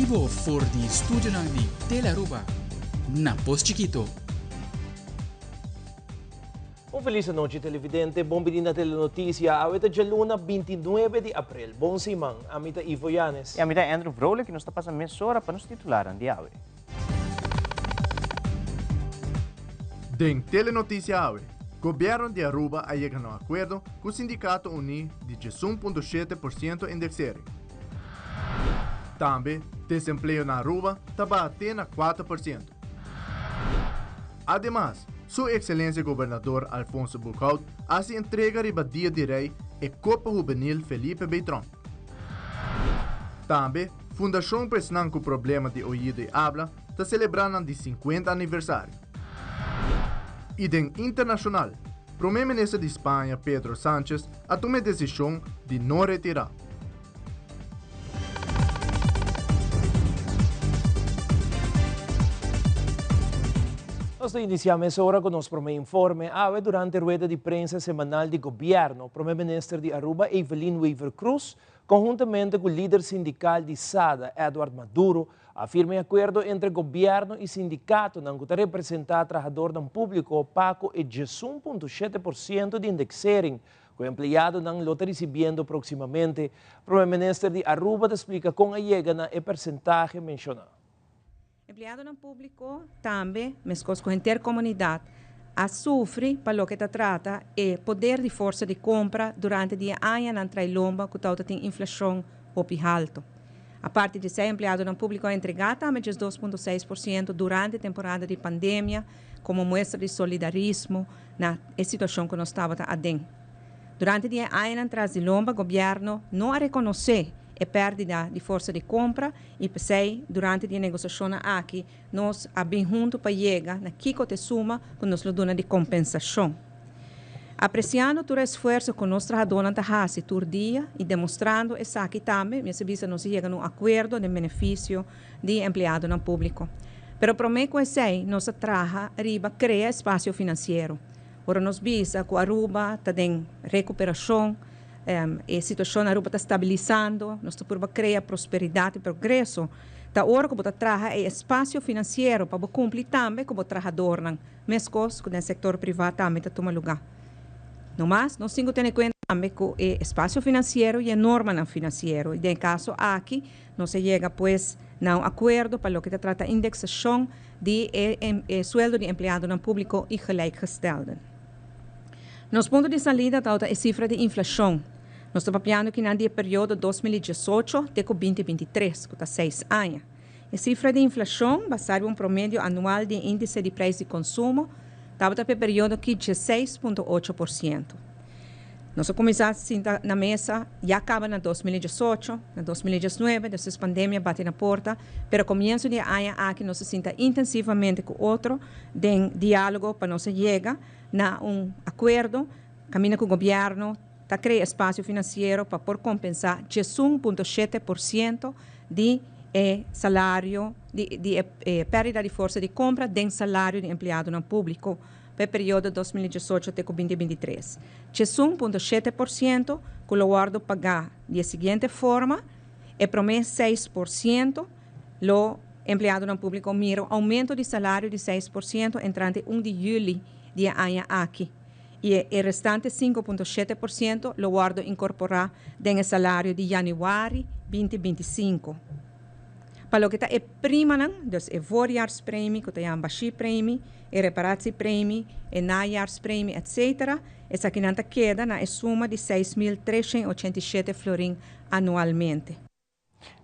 bibo for di studionan di Telearuba na Pos Chikito. Un felis anochi televidente, bon bini na Telenoticia. Awe ta djaluna 29 di april. Bon siman. Ami ta Ivo Yanes. Y ami ta Andrew Vrolijk y nos ta pasa mesora pa nos titularnan di awe. Den Telenoticia awe, Gobierno di Aruba a yega na un acuerdo cu Sindicato Uní di 11.7% indexering. Tambe, desempleo na Aruba ta baha te na 4%. Ademas, Su Excelencia Gobernador Alfonso Boekhoudt a haci entrega riba Dia di Rey e Copa Hubenil Felipe B. Tromp. Tambe, Fundacion pa esnan cu problema di oido y abla ta celebra nan di 50 aniversario. Y den internacional, Prome Minister di Spaña Pedro Sánchez a tuma e decision di no retira. Nos ta inicia mesora cu nos prome informe. Awe durante rueda di prensa semanal di Gobierno, Prome Minister di Aruba Evelyn Wever-Croes conhuntamente cu lider sindical di SADA Edward Maduro a firma e acuerdo entre Gobierno y sindicatonan cu ta representa trahadornan publico pa cu e 11.7% di indexering cu empleadonan lo ta ricibiendo proximamente. Prome Minister di Aruba ta splica con a yega na e percentahe menciona. Empleadonan publico tambe, mescos cu henter comunidad, a sufri pa loke ta trata e poder di forsa di compra durante di e añanan trai lomba cu tawata tin inflacion hopi halto. Aparte di esey, empleadonan publico a entrega tambe 12.6% durante temporada di pandemia como muestra di solidarismo na e situacion cu nos tabata aden. Durante di e añanan tras di lomba, gobierno no a reconoce e perdida di forsa di compra y p'esey durante di e negociacionnan aki nos a bin hunto pa yega na kico t'e suma cu nos lo duna di compensacion. Apreciando tur e esfuerzo cu nos trahadornan ta haci tur dia y demostrando esaki tambe, mi a bisa nos a yega na un acuerdo den beneficio di empleadonan publico. Pero prome cu esey nos a traha riba crea espacio financiero. Ora nos bisa cu Aruba ta den recuperacion, e situacion na Aruba ta stabilisando, nos ta purba crea prosperidad y progreso, ta ora cu bo ta traha e espacio financiero pa bo cumpli tambe cu bo trahadornan, mescos cu den sector priva tambe ta tuma luga. No mas, nos tin cu tene cuenta tambe cu e espacio financiero y e normanan financiero, y den e caso aki nos a yega pues na un acuerdo pa loke ta trata indexacion di e sueldo di empleadonan publico y gelijkgestelden. Nos punto di salida tabata e cifra di inflacion. Nos ta papiando kinan di e periodo 2018 te cu 2023, cu ta 6 aña. E cifra di inflacion, basa riba un promedio anual di e indice di prijs di consumo, tabata pa e periodo aki 16.8%. Nos a cuminsa sinta na mesa ya caba na 2018, na 2019, despues pandemia bati na porta, pero comienso di e aña aki nos a sinta intensivamente cu otro den dialogo pa nos a yega na un acuerdo caminda cu gobierno ta crea espacio financiero pa por compensa 11.7% di e salario di e perdida di forsa di compra den salario di empleadonan publico pa e periodo 2018 te cu 2023. 11.7% cu lo wordo paga di e siguiente forma: e prome 6% lo empleadonan publico mira un aumento di salario di 6% entrante 1 di juli di e aña aki y e restante 5.7% lo wordo incorpora den e salario di januari 2025. Pa loke ta e primanan, dus e voorjaarspremie, cu ta yama bashiepremie, e reparatiepremie, e najaarspremie, etc., esakinan ta keda na e suma di 6.387 florin anualmente.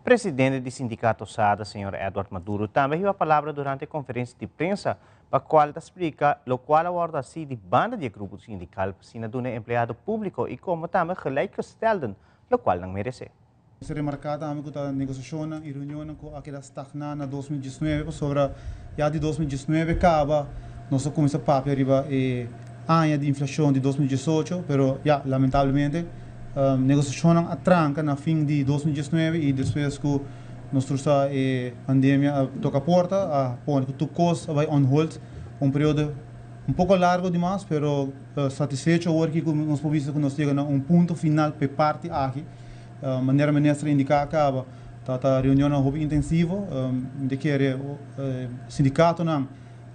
Presidente di Sindicato SADA, señor Edward Maduro, tambe hiba palabra durante e conferencia di prensa, pa cual ta splica locual a wordo haci di banda di e grupo sindical pa asina duna empleado publico y como tambe gelijkgestelden locual nan merece. Se remarca tambe cu ta negociacionnan y reunionnan cu a keda stagna na 2019, pasobra ya di 2019 caba nos a cuminsa papia riba e aña di inflacion di 2018, pero ya, lamentablemente, negociacionnan a tranca na fin di 2019 y despues cu nos tur sa e pandemia a toca porta, a pone cu tur cos a bay on hold un periodo un poco largo di mas, pero satisfecho awor cu nos por bisa cu nos yega na un punto final pa e parti aki. Manera minister a indica caba, Tabata reunionnan hopi intensivo. Mi ta kere sindikatonan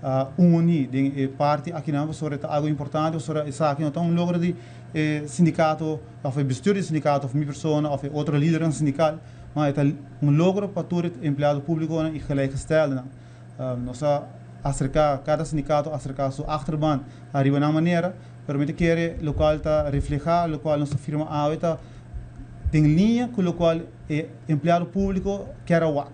a uni den e parti akinan pasobra e ta algu importante pasobra esaki no ta un logro di e sindikato òf e bestuur di sindikato òf mi persona òf e otro lidernan sindikal, ma e ta un logro pa tur e empleado públikonan i gelijkgesteldenan. Nos a aserká, kada sindikato a aserká su achterban ariba nan manera, pero mi ta kere lokual ta reflehá, lokual nos ta firma awe ta den liña ku lokual e empleado públiko kier a wak,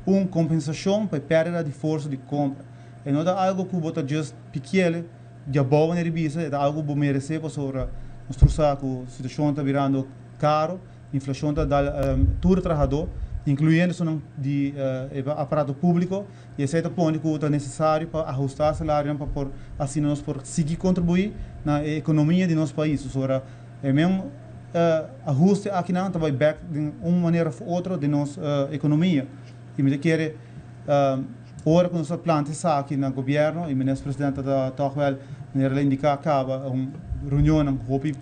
un kompensashon pa e pèrdida di forsa di kompra. E no ta algu ku bo ta just pikiel djabou manera di bisa, e ta algu ku bo meresé pasobra nos tur sa ku situashon ta birando karu. Inflashon ta dal tur trahadó, inkluyendo esunnan di e aparato públiko, i esei ta pone ku ta nesesario pa ahustá salarionan pa por asina nos por sigui kontribuí na e ekonomia di nos pais. Pasobra e men ahuste akinan ta bai bèk den un manera òf otro den nos ekonomia. I mi ta kere ora ku nos a planta esaki na gobièrnu i Minister Presidente ta tòg wèl manera el a indiká kaba un reunionnan hopi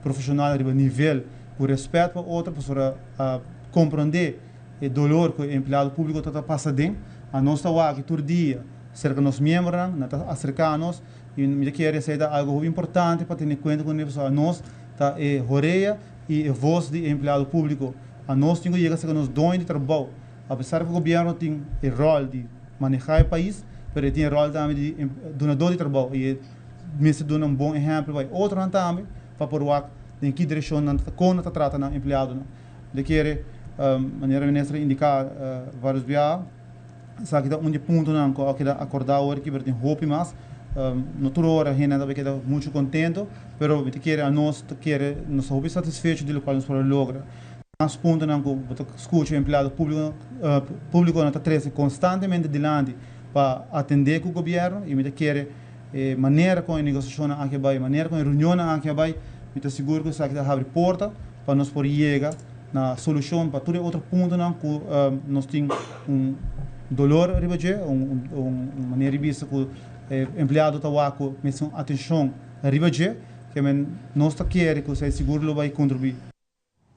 profeshonal riba nivel Ku respet pa otro pasobra a komprondé e dolor ku e empleado públiko ta ta pasa den. A nos ta wak tur dia serka nos miembronan, nan ta aserká nos i mi ta kere esei ta algu hopi importante pa tene kuenta kuné pasobra anos ta e horea i e vos di e empleado públiko. Anos tin ku yega serka nos doño di trabou. Apesar ku gobièrnu tin e ròl di manehá e pais, pero e tin e ròl tambe di dunadó di trabou i e mester duna un bon ehèmpel pa e otronan tambe pa por wak den ki direkshon nan ta kon nan ta trata nan empleadonan. Mi ta kere, manera minister a indiká vários biaha, esaki ta un di e puntonan ku a keda akordá awor aki, pero tin hopi mas. No tur ora hende ta bai keda muchu kontento, pero mi ta kere anos ta kere nos ta hopi satisfecho di lokual nos por a logra. Mas puntonan ku bo ta skucha empleado públiko públikonan ta trese konstantemente dilanti pa atendé ku gobièrnu i mi ta kere e manera kon e negosiashonnan aki a bai, e manera kon e reunionnan aki a bai, mi ta sigur ku esaki ta habri porta pa nos por yega na solushon pa tur e otro puntonan ku nos tin un dolor riba dje, un manera di bista ku e empleado ta wak ku mester un atenshon riba dje, ke men nos ta kere ku esei sigur lo bai kontribuí.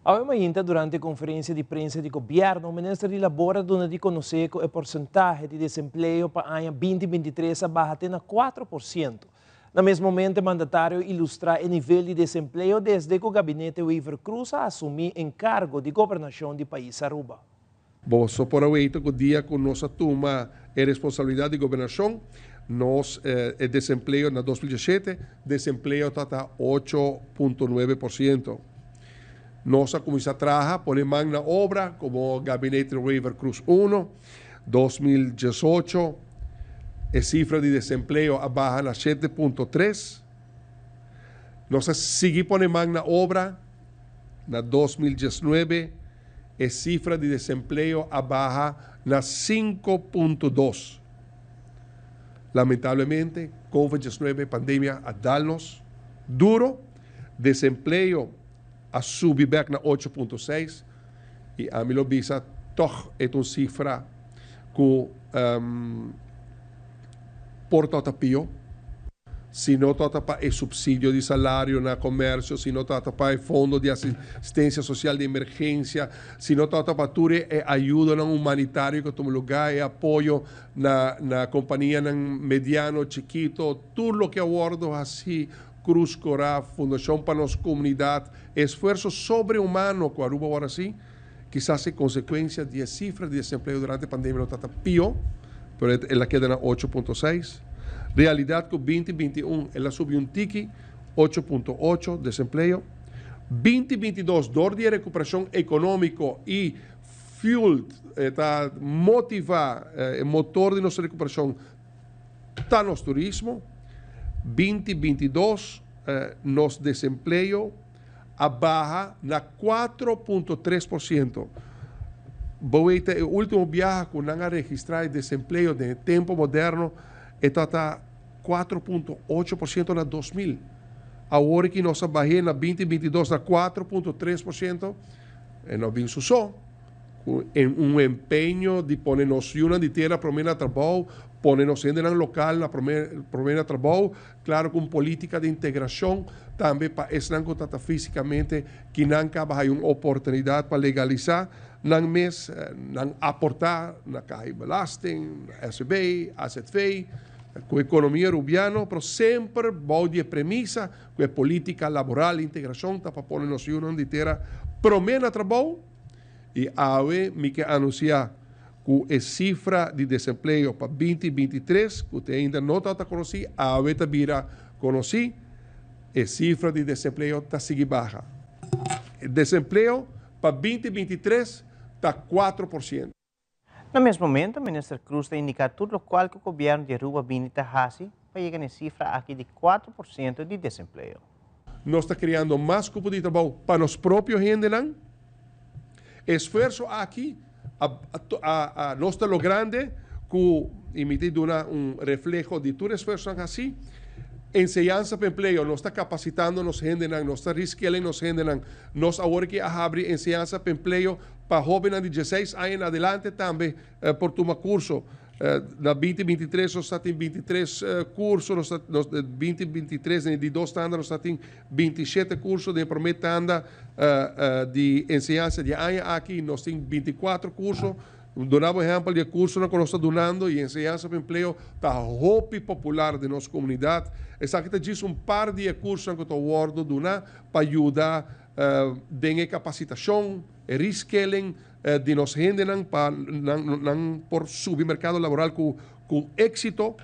Awe mainta durante konferensia di prensa di gobièrnu, minister di Labor a duna di konosé ku e porsentahe di desempleo pa aña 2023 a baha te na 4%. Na mes momento e mandatario a ilustrá e nivel di desempleo desde ku gabinete Wever-Croes a asumí enkargo di gobernashon di pais Aruba. Boso por a weita ku dia ku nos a tuma e responsabilidat di gobernashon, nos e desempleo na 2017, desempleo ta ta 8.9%. Nos a kuminsá traha, pone man na obra komo Gabinete Wever Croes uno. 2018 e sifra di desempleo a baha na 7.3. Nos a sigui pone man na obra na 2019. E sifra di desempleo a baha na 5.2. Lamentablemente, Covid 19 pandemia a dal nos duro, desempleo a subi bek na 8.6 i ami lo bisa tog e ta un sifra ku por tabata pio. Si no tabata pa e subsidio di salario na comercio, si no tabata pa e fondo di asistencia social di emergencia, si no tabata pa tur e ayudonan humanitario cu a tuma lugar, e apoyo na na companianan mediano, chikito, tur loke a wordo haci, Cruz Cora, Fundacion pa nos Comunidad, e esfuerzo sobrehumano cu Aruba wor haci, kisas e consecuencia di e cifra di desempleo durante e pandemia lo tabata pio, pero el a keda na 8.6. Realidad cu 2021 el a subi un tiki, 8.8 desempleo. 2022 dor di e recuperacion economico y fueled, e ta motiva, e motor di nos recuperacion ta nos turismo. 2022 nos desempleo a baha na 4.3%. Bo weta e ultimo biaha cu nan a registra e desempleo den e tempo moderno e ta 4.8% na 2000. Awor ki nos a bah'é na 2022 na 4.3%, e no a bin su so. Cu un empeño di pone nos yunan di tera prome na trabou, Pone nos hendenan lokal na promé promé na trabou, klaro ku un polítika di integrashon tambe pa esnan ku ta ta físikamente kinan kaba haña un oportunidat pa legalisá nan mes, nan aportá na kaha di belasting, na SVB, azv, ku ekonomia rubiano, pero semper bou di e premisa ku e polítika laboral di integrashon ta pa pone nos yunan di tera promé na trabou. I awe mi ke anunsiá ku e sifra di desempleo pa 2023, ku te ainda no tabata konosí, awe ta bira konosí. E sifra di desempleo ta sigui baha. E desempleo pa 2023 ta 4%. Na mes momento, Minister Croes ta indiká tur lokual ku gobièrnu di Aruba bini ta hasi pa yega na e sifra aki di 4% di desempleo. Nos ta kreando mas kupo di trabou pa nos propio hendenan. E esfuerso aki a nos ta logrande ku, i mi ta duna un refleho di tur esfuersonan hasi, enseñansa pa empleo, nos ta kapasitando nos hendenan, nos ta reskilling nos hendenan. Nos awor aki a habri enseñansa pa empleo pa hóbennan di dieseis aña en adelante tambe por tuma kurso. Na 2023 nos ta tin 23 kurso, nos ta nos 2023 den e di dos tanda nos ta tin 27 kurso, den e promé tanda di enseñansa di e aña aki nos tin 24 kurso. Duna bo ehèmpel di e kursonan ku nos ta dunando i enseñansa pa empleo ta hopi popular den nos komunidat. Esaki ta djis un par di e kursonan ku ta wòrdu duna pa yuda den e kapasitashon, e reskilling di nos hendenan pa nan nan por subi merkado laboral ku ku éksito.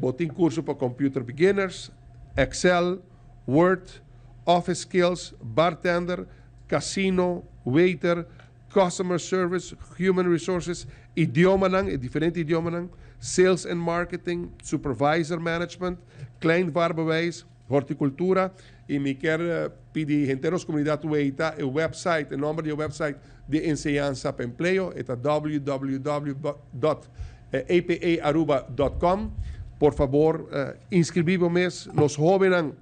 Bo tin kurso pa computer beginners, Excel, Word, Office skills, bartender, casino, waiter, customer service, human resources, idiomanan, e diferente idiomanan, sales and marketing, supervisor management, klein vaarbewijs, horticultura y mi kier pidi henter nos comunidad weita e website, e nomber di e website di Enseñansa pa Empleo, e ta www.epaaruba.com. Por fabor inscribi bo mes, nos hobennan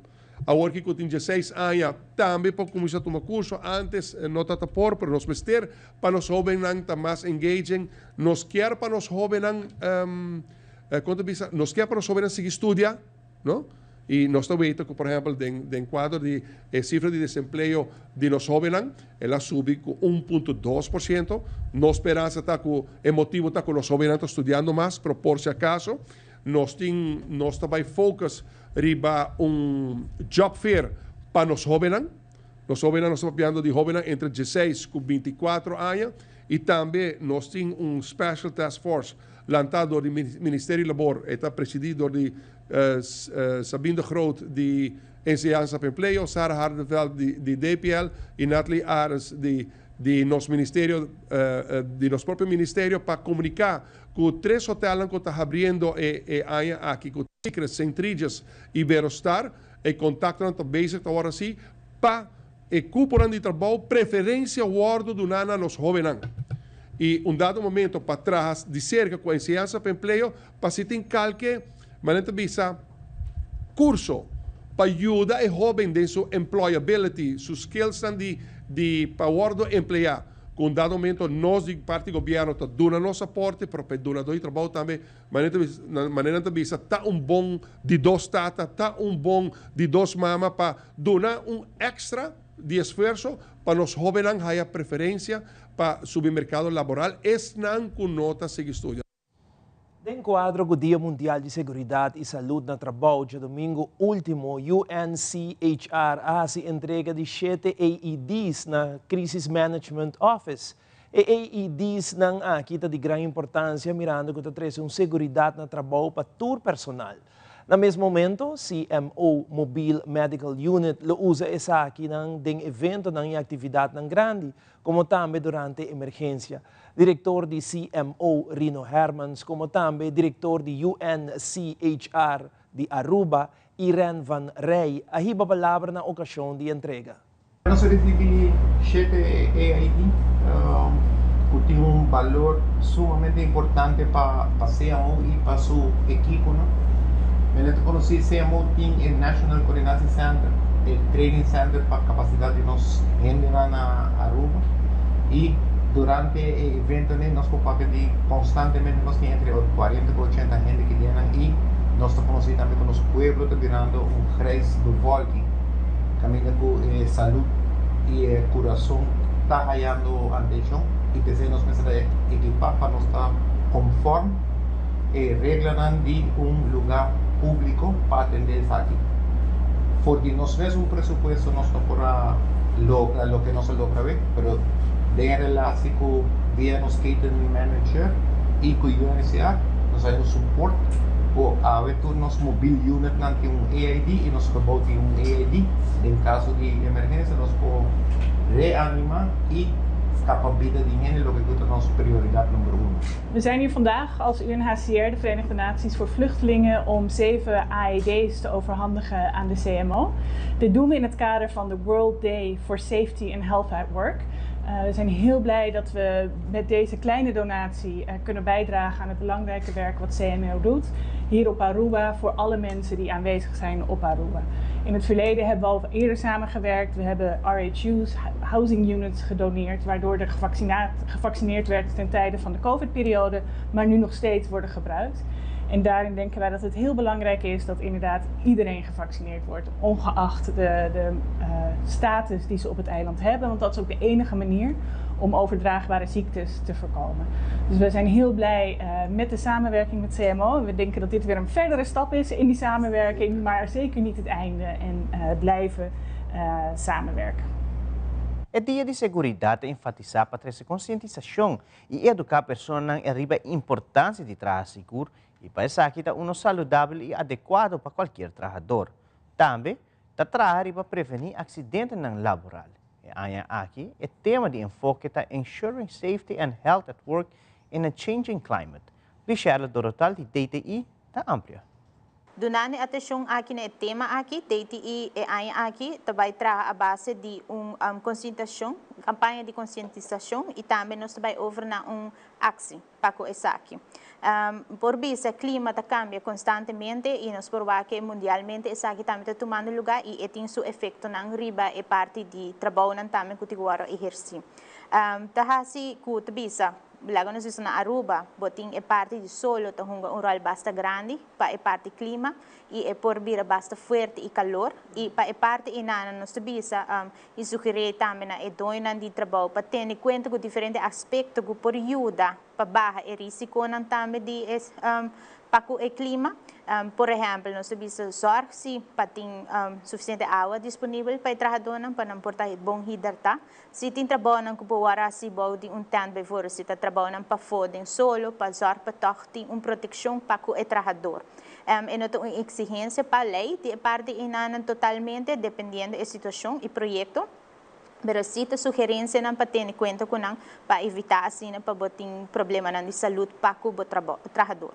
awor ki cu tin 16 aña tambe por cuminsa tuma curso, antes no ta ta por, pero nos mester pa nos hobennan ta mas engaging, nos kier pa nos hobennan, con ta bisa, nos kier pa nos hobennan sigui studia, No? I nos ta weta ku, por ehèmpel, den den kuadro di e sifra di desempleo di nos hóbennan, el a subi ku 1.2%. Nos speransa ta ku e motibu ta ku nos hóbennan ta studiando mas, pero por si akaso nos tin nos ta bai focus riba un job fair pa nos hóbennan. Nos hóbennan, nos ta papiando di hóbennan entre 16 ku 24 aña i tambe nos tin un special task force lantá dor di Ministerio di Labor, e ta presidí dor di Sabine de Groot di Enseñansa pa Empleo, Sarah Hardenveld di DPL i Nathalie Arends di nos ministerio, di nos propio ministerio pa komuniká ku tres hotelnan ku ta habriendo e aña aki ku Secret, St. Regis i Iberostar. E kontaktonan ta bezig ta wòrdu hasi pa e kuponan di trabou preferensia wòrdu duná na nos hóbennan. I un dado momento pa traha di serka ku Enseñansa pa Empleo pa si tin kalke, manera ta bisa, kurso pa yuda e hóben den su employability, su skillsnan di di pa wòrdu empleá. Ku un dado momento nos di parti gobièrnu ta duna nos aporte, pero pa e dunadó di trabou tambe, manera ta bisa, manera nan ta bisa, ta un bon di dos tata, ta un bon di dos mama pa duna un èkstra di esfuerso pa nos hóbennan haya preferensia pa subi merkado laboral, esnan ku no ta sigui studia. Den kuadro ku Dia Mundial di Seguridat i Salud na Trabou djadumingu último, UNCHR a hasi entrega di shete AEDs na Crisis Management Office. E AEDsnan aki ta di gran importansia mirando ku ta trese un seguridat na trabou pa tur personal. Na mes momento, CMO Mobile Medical Unit lo usa esakinan den eventonan i aktividatnan grandi, komo tambe durante emergensia. Direktor di CMO Rino Hermans komo tambe direktor di UNCHR di Aruba, Irene van Rij a hiba palabra na okashon di entrega. Nos a ricibi shete AID cu tin un balor sumamente importante pa CMO y pa su equiponan. Mene ta conoci CMO tin e National Coordinatie Center, e training center pa capacita di nos hendenan na Aruba y. Durante e evento nos por papia di constantemente nos tin entre 40 y 80 hende cu tin y nos ta conoci tambe cu nos pueblo ta birando un grijs bevolking. Caminda cu salud y curason ta hayando atencion y pesey nos mester equipa pa nos ta conforme e reglanan di un lugar publico pa atende esaki. Porque nos mes un presupuesto nos no por logra loke nos a logra, pero den relacion cu via nos catering manager y cu UNHCR nos hay un support cu awe tur nos mobile unit nan tin un AED y nos gebouw tin un AED. Den caso di emergencia nos por reanima y scapa bida di hende, loke ta nos prioridad number 1. We zijn hier vandaag als UNHCR, de Verenigde Naties voor Vluchtelingen, om 7 AED's te overhandigen aan de CMO. Dit doen we in het kader van de World Day for Safety and Health at Work. We zijn heel blij dat we met deze kleine donatie kunnen bijdragen aan het belangrijke werk wat CMO doet hier op Aruba voor alle mensen die aanwezig zijn op Aruba. In het verleden hebben we al eerder samengewerkt. We hebben RHU's, housing units, gedoneerd, waardoor er gevaccineerd werd ten tijde van de COVID-periode, maar nu nog steeds worden gebruikt. En daarin denken wij dat het heel belangrijk is dat inderdaad iedereen gevaccineerd wordt, ongeacht de status die ze op het eiland hebben. Want dat is ook de enige manier om overdraagbare ziektes te voorkomen. Dus we zijn heel blij met de samenwerking met CMO. We denken dat dit weer een verdere stap is in die samenwerking, maar zeker niet het einde en blijven samenwerken. E Dia di Seguridad ta enfatisa pa trece concientisacion y educa personanan riba importancia di traha sigur y pa esaki ta uno saludabel y adecua pa cualkier trahado. Tambe, ta traha pa preveni accidente laboral. E aña aki, e tema di enfoke ta Ensuring Safety and Health at Work in a Changing Climate. Michelle Dorotal di DTI ta amplia. Dunando atencion aki na e tema aki, DTI e aña aki, ta bay traha a base di un concientisacion, campaña di concientisacion y tambe nos ta bay over na un accion pa esaki. Por bisa, clima ta cambia constantemente y nos por cu mundialmente esaki tambe ta tumando luga y tin su efecto nan riba e parti di trabou nan tambe cu ta eherce. Ta asina cu bisa, laga nos na Aruba, bo tin e parti di solo ta hunga un rol basta grandi pa e parti clima y e por bira basta fuerte y calor y pa e parti einan nos bisa y sugeri tambe na e doño di trabou pa tene cuenta cu diferente aspecto cu por yuda pa baha e risico nan tambe di pa e clima. Por ehempel, nos bisa zorg si pa tin suficiente awa disponibel pa e trahado pa nan por ta bon hidrata. Si tin trabou nan cu por si bou di un tent bijvoorbeeld, si ta trabou nan pafo den solo, pa zorg pa toch tin un proteccion pa e trahado. E no ta un exigencia pa ley, di parti einan totalmente dependiendo di situacion y proyecto. Pero si ta sugerencia nan pa tene cuenta cu nan pa evita asina pa bo tin problema nan di salud pa cu bo trahado.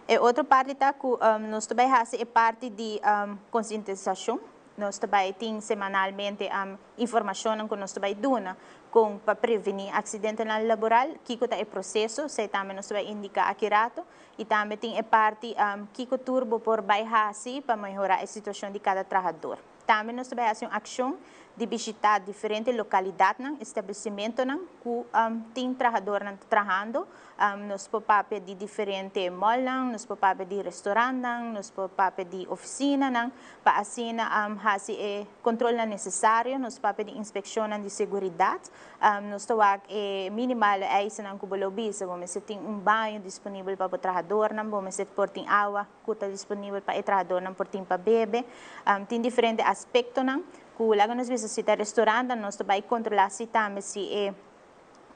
E otro parti ta cu nos tambe ta haci e parti di concientisacion. Nos tambe tin semanalmente informacion cu nos tambe duna con pa preveni accidente laboral, kico ta e proceso, esey tambe nos ta bay indica aki rato, y tambe tin e parti kico tur bo por bay haci pa mehora e situacion di cada trahado. Tambe nos ta bay haci un accion di bishita diferente localidad, establecimento cu tin trahado trahando. Nos por papia di diferente mall, nos por papia di restaurant, nos por papia di oficina, pa asina haci e control necesario, nos papia di inspeccion di seguridad, nos ta e minimal eisen cu bo lo bisa, bo mester tin un baño disponibel pa e trahado, bo mester por tin awa cu ta disponibel pa e trahado por tin pa bebe. Tin diferente aspecto cu laga nos bisa si ta restaurant, nos ta bay controla si tambe si e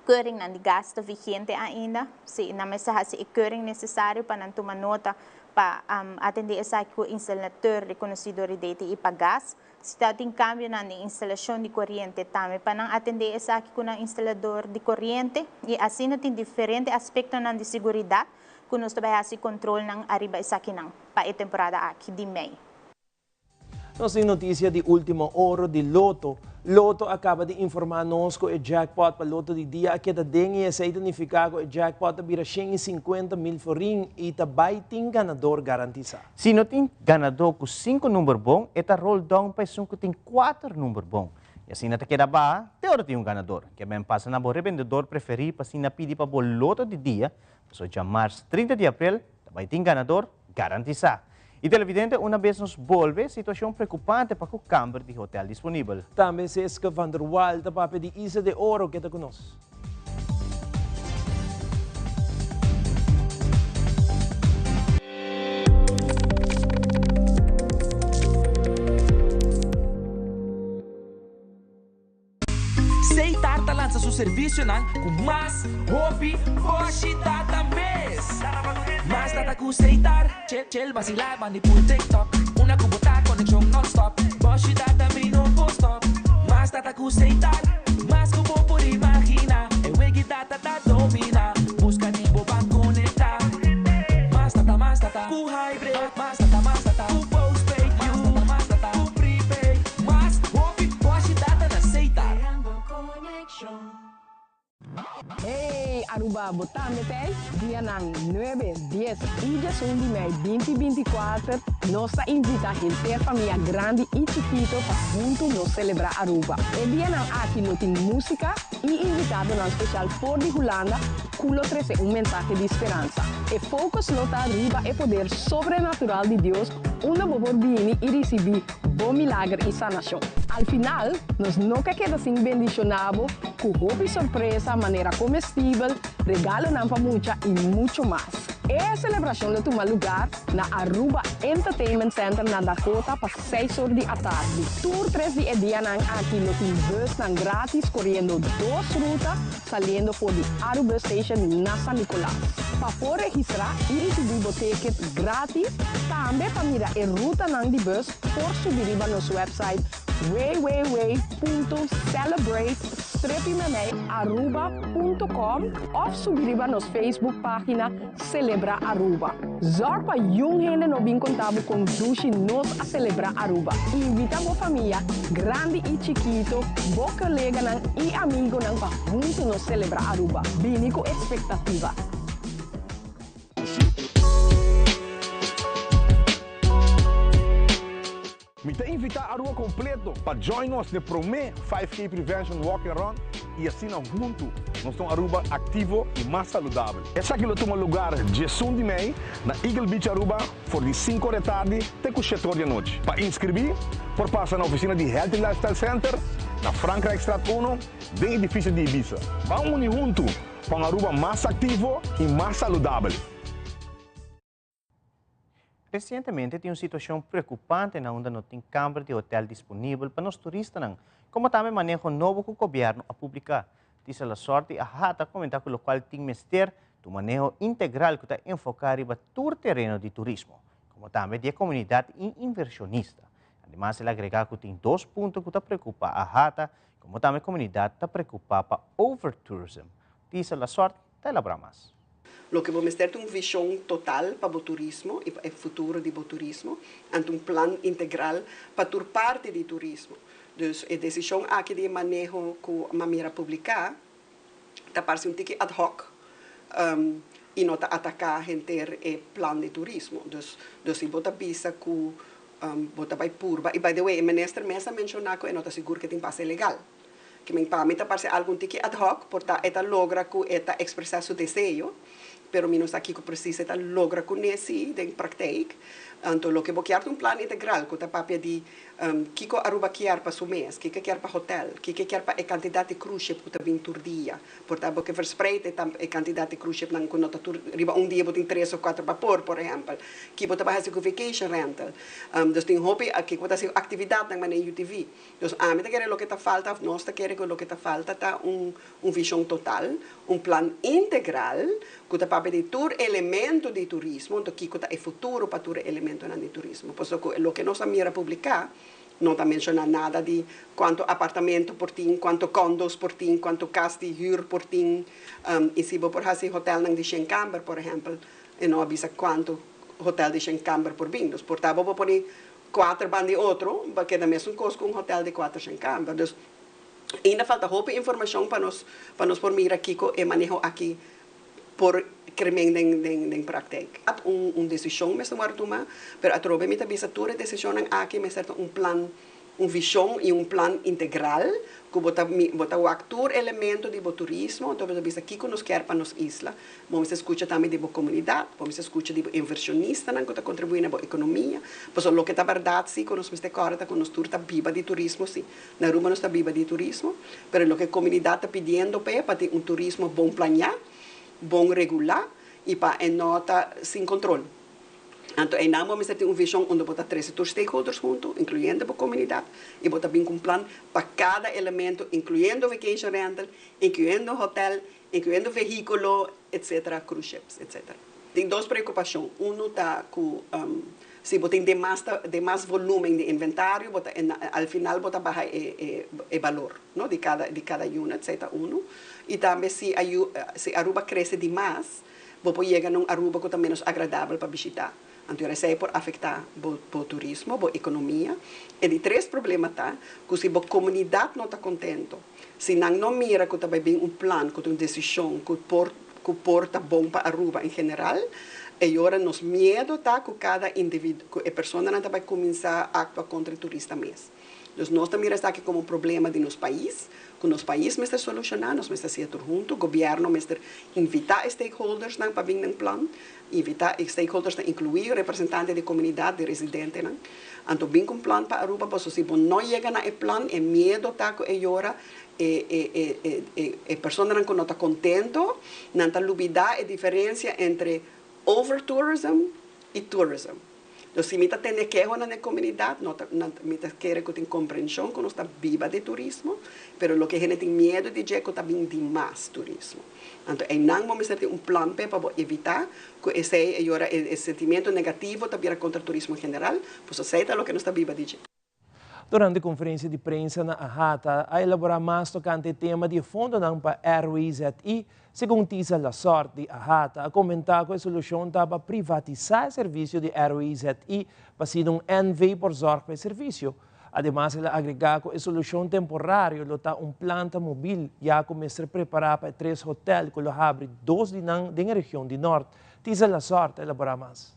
keuring nan di gas ta vigente ainda, si nan mester haci e keuring necesario pa nan tuma nota pa atende esaki cu instalador reconoci di DTI pa gas. Si ta tin cambio na instalacion di coriente tambe pa nan atende esaki cu instalador di coriente y asina tin diferente aspecto nan di seguridad cu nos tambe haci control nan ariba esaki nan pa e temporada aki di mei. Nos tin noticia di ultimo ora di Lotto. Lotto a caba di informa nos cu e jackpot pa Lotto di dia a keda aden y esey ta significa cu e jackpot a bira 150 mil florin y tambe tin ganado garantisa. Si no tin ganado cu 5 number bon, e ta roll down pa esun cu tin 4 number bon. Y asina ta keda baha te ora tin un ganador. Ke men pasa na bo rebendedor preferi pa asina pidi pa bo loto di dia, pasobra djamars 30 di aprel ta bai tin ganador garantisa. Y televidente, una bes nos bolbe, situacion preocupante pa cu camber di hotel disponibel. Tambe Ciska van der Wal ta papia di Isla de Oro keda cu nos. Seitar ta lansa su servisionan ku mas hopi boshi data mes. Mas data ku Seitar, chill chill basilá bandi pul TikTok. Una ku bo ta konekshon nonstop, boshi data mi no por stop. Mas data ku Seitar, mas ku bo por imaginá. E wegi data ta dominá, buska di bo ban konektá. Mas data, mas data ku hybrid, mas data, mas data ku postpaid, mas data, mas data ku prepaid. Mas hopi boshi data na Seitar. Hey Aruba bo tambe t'ey? Dianan nuebe, dies y diesun di mei binti 24 nos ta invita henter famia grandi y chikito pa hunto nos celebra Aruba. E dianan aki lo tin musica y invitadonan special for di Hulanda cu lo trece un mensahe di speransa. E focus lo ta riba e poder sobrenatural di Dios unda bo por bini y ricibi bo milager i sanashon. Al final, nos no ke keda sin bendishoná bo ku hopi sorpresa manera komestibel, regalonan pa mucha i mucho mas. E selebrashon lo tuma lugar na Aruba Entertainment Center na Dakota pa seis or di atardi. Tur tres di e dianan aki lo tin busnan gratis koriendo dos ruta saliendo for di Arubus Station na San Nicolas. Pa por registrá i risibí bo ticket gratis, tambe pa mira e rutanan di bus por subi riba nos website www.celebrate-aruba.com òf subi riba nos Facebook página Celebra Aruba. Zorg pa yun hende no bin konta bo kon dushi nos a selebrá Aruba. Invita bo famia, grandi i chikito, bo koleganan i amigonan pa huntu nos selebrá Aruba. Bini ku ekspektativa. Mi ta invita Aruba completo pa join nos n'e prome 5K Prevention Walk and Run y asina hunto nos ta un Aruba activo y mas saludabel. Esaki lo tuma lugar 11 di mei na Eagle Beach Aruba for di 5 or di tardi te cu 7 or di anochi. Pa inscribi por pasa na oficina di Healthy Lifestyle Center na Frankrijkstraat 1 den edificio di Ibiza. Ban uni hunto pa un Aruba mas activo y mas saludabel. Resientemente tin un situashon preokupante na unda no tin kamber di hotel disponibel pa nos turistanan, komo tambe maneho nobo ku gobièrnu a publiká. Tisa Lasorti a hata komentá ku lokual tin mester ta un maneho integral ku ta enfoká riba tur tereno di turismo, komo tambe di e komunidat i invershonista. Ademas el agregá ku tin dos punto ku ta preokupá a hata, komo tambe komunidat ta preokupá pa overtourism. Tisa Lasorti ta elaborá mas. Loke bo mester ta un vision total pa bo turismo y pa e futuro di bo turismo, anto un plan integral pa tur parti di turismo. Dus e decision aki di e maneho cu m'a mira publica ta parse un tiki ad hoc y no ta ataca henter e plan di turismo. Dus dus si bo ta bisa cu bo ta bay purba, y by the way e minister mes a menciona cu e no ta sigur cu e tin base legal. Ke men pa mi ta parse algu un tiki ad hoc, por ta e ta logra ku e ta ekspresá su deseo, pero mi no sa kiko presis e ta logra kuné si den praktijk. Anto loke bo kier ta un plan integral ku ta papia di kiko Aruba kier pa su mes, kiko e kier pa hotel, kiko e kier pa e kantidat di cruise ship ku ta bin tur dia. Por ta bo ke verspreid e e kantidat di cruise shipnan ku no ta tur riba un dia bo tin tres of kuater bapor, por ehèmpel. Ki bo ta bai hasi ku vacation rental. Dus tin hopi kiko bo ta hasi ku aktividatnan manera UTV. Dus ami ta kere loke ta falta of nos ta kere ku loke ta falta ta un un vishon total, un plan integral ku ta papia di tur elemento di turismo, anto kiko ta e futuro pa tur e elementonan di turismo. Pasobra ku loke nos a mira publiká no ta menshoná nada di kuantu apartamento por tin, kuantu condos por tin, kuantu kas di hür por tin, i si bo por hasi hotelnan di shen kamber por ehèmpel, e no a bisa kuantu hotel di shen kamber por bin. Dus por ta bo por pone Kuater ban di otro, pa keda mesun kos ku un hotel di kuater shen kamber. Dus, ainda falta hopi informashon pa nos pa nos por mira kiko e maneho aki por kremen den den den praktijk. Un un desishon mester wòrdu tumá, pero atrobe mi ta bisa tur e desishonnan aki mester ta un plan un vishon i un plan integral ku bo ta bo ta wak tur elemento di bo turismo, anto bo ta bisa kiko nos kier pa nos isla. Bo mester skucha tambe di bo komunidat, bo mester skucha di bo invershonistanan ku ta kontribuí na bo ekonomia. Pasobra loke ta bèrdat si ku nos mester kòrda ta ku nos tur ta biba di turismo si. Na Aruba nos ta biba di turismo, pero loke komunidat ta pidiendo p'e pa tin un turismo bon planiá, bon regulá i pa e no ta sin kontrol. Anto einan bo mester tin un vision unda bo ta trece tur stakeholders hunto, incluyendo bo comunidad, y bo ta bin cu un plan pa cada elemento, incluyendo vacation rental, incluyendo hotel, incluyendo vehiculo, etc. Cruise ships, etc. Tin dos preocupacion. Uno ta cu si bo tin demas demas volumen di inventario, bo ta al final bo ta baha e e balor, no, di cada di cada unit, esey ta uno. Y tambe si si Aruba crece dimas, Bo por yega na un Aruba ku ta ménos agradabel pa bishitá. Anto esei por afektá bo bo turismo, bo ekonomia. E di tres problema ta ku si bo komunidat no ta kontento, si nan no mira ku ta bai bin un plan, ku ta un desishon ku por ku por ta bon pa Aruba en general, e ora nos miedo ta ku kada individu ku e personanan ta bai kuminsá aktua kontra e turista mes. Dus nos ta mira esaki komo un problema di nos pais, ku nos pais mester solushoná, nos mester hasié tur huntu, gobièrnu mester invitá e stakeholdersnan pa bin den plan, invitá e stakeholdersnan inkluí representante di komunidat, di residentenan, anto bin ku un plan pa Aruba, pasobra si bo no yega na e plan, e miedo ta ku e yora e e e e e e personanan ku no ta kontento, nan ta lubidá e diferensia entre overtourism i tourism. Entonces, si mi ta tende kehonan den komunidat, no ta, nan, mi ta kere ku tin komprenshon ku nos ta biba di turismo, pero loke hende tin miedu di dje ku ta bin di mas turismo. Anto einan bo mester tin un plan p'e pa bo evitá ku esei e yora e e sentimiento negativo ta bira kontra turismo en general, pues esei ta loke nos ta biba di dje. Durante konferensia di prensa na AHATA a elaborá mas tokante e tema di e fondonan pa RWZI. Segun Tisa Lasort di AHATA a komentá ku e solushon ta pa privatisá e servisio di RWZI pa asina un NV por zòrg pa e servisio. Ademas el a agregá ku e solushon temporario lo ta un planta mobil ya ku mester prepará pa e tres hotèl ku lo habri dos di nan den e region di nòrt. Tisa Lasort a elaborá mas.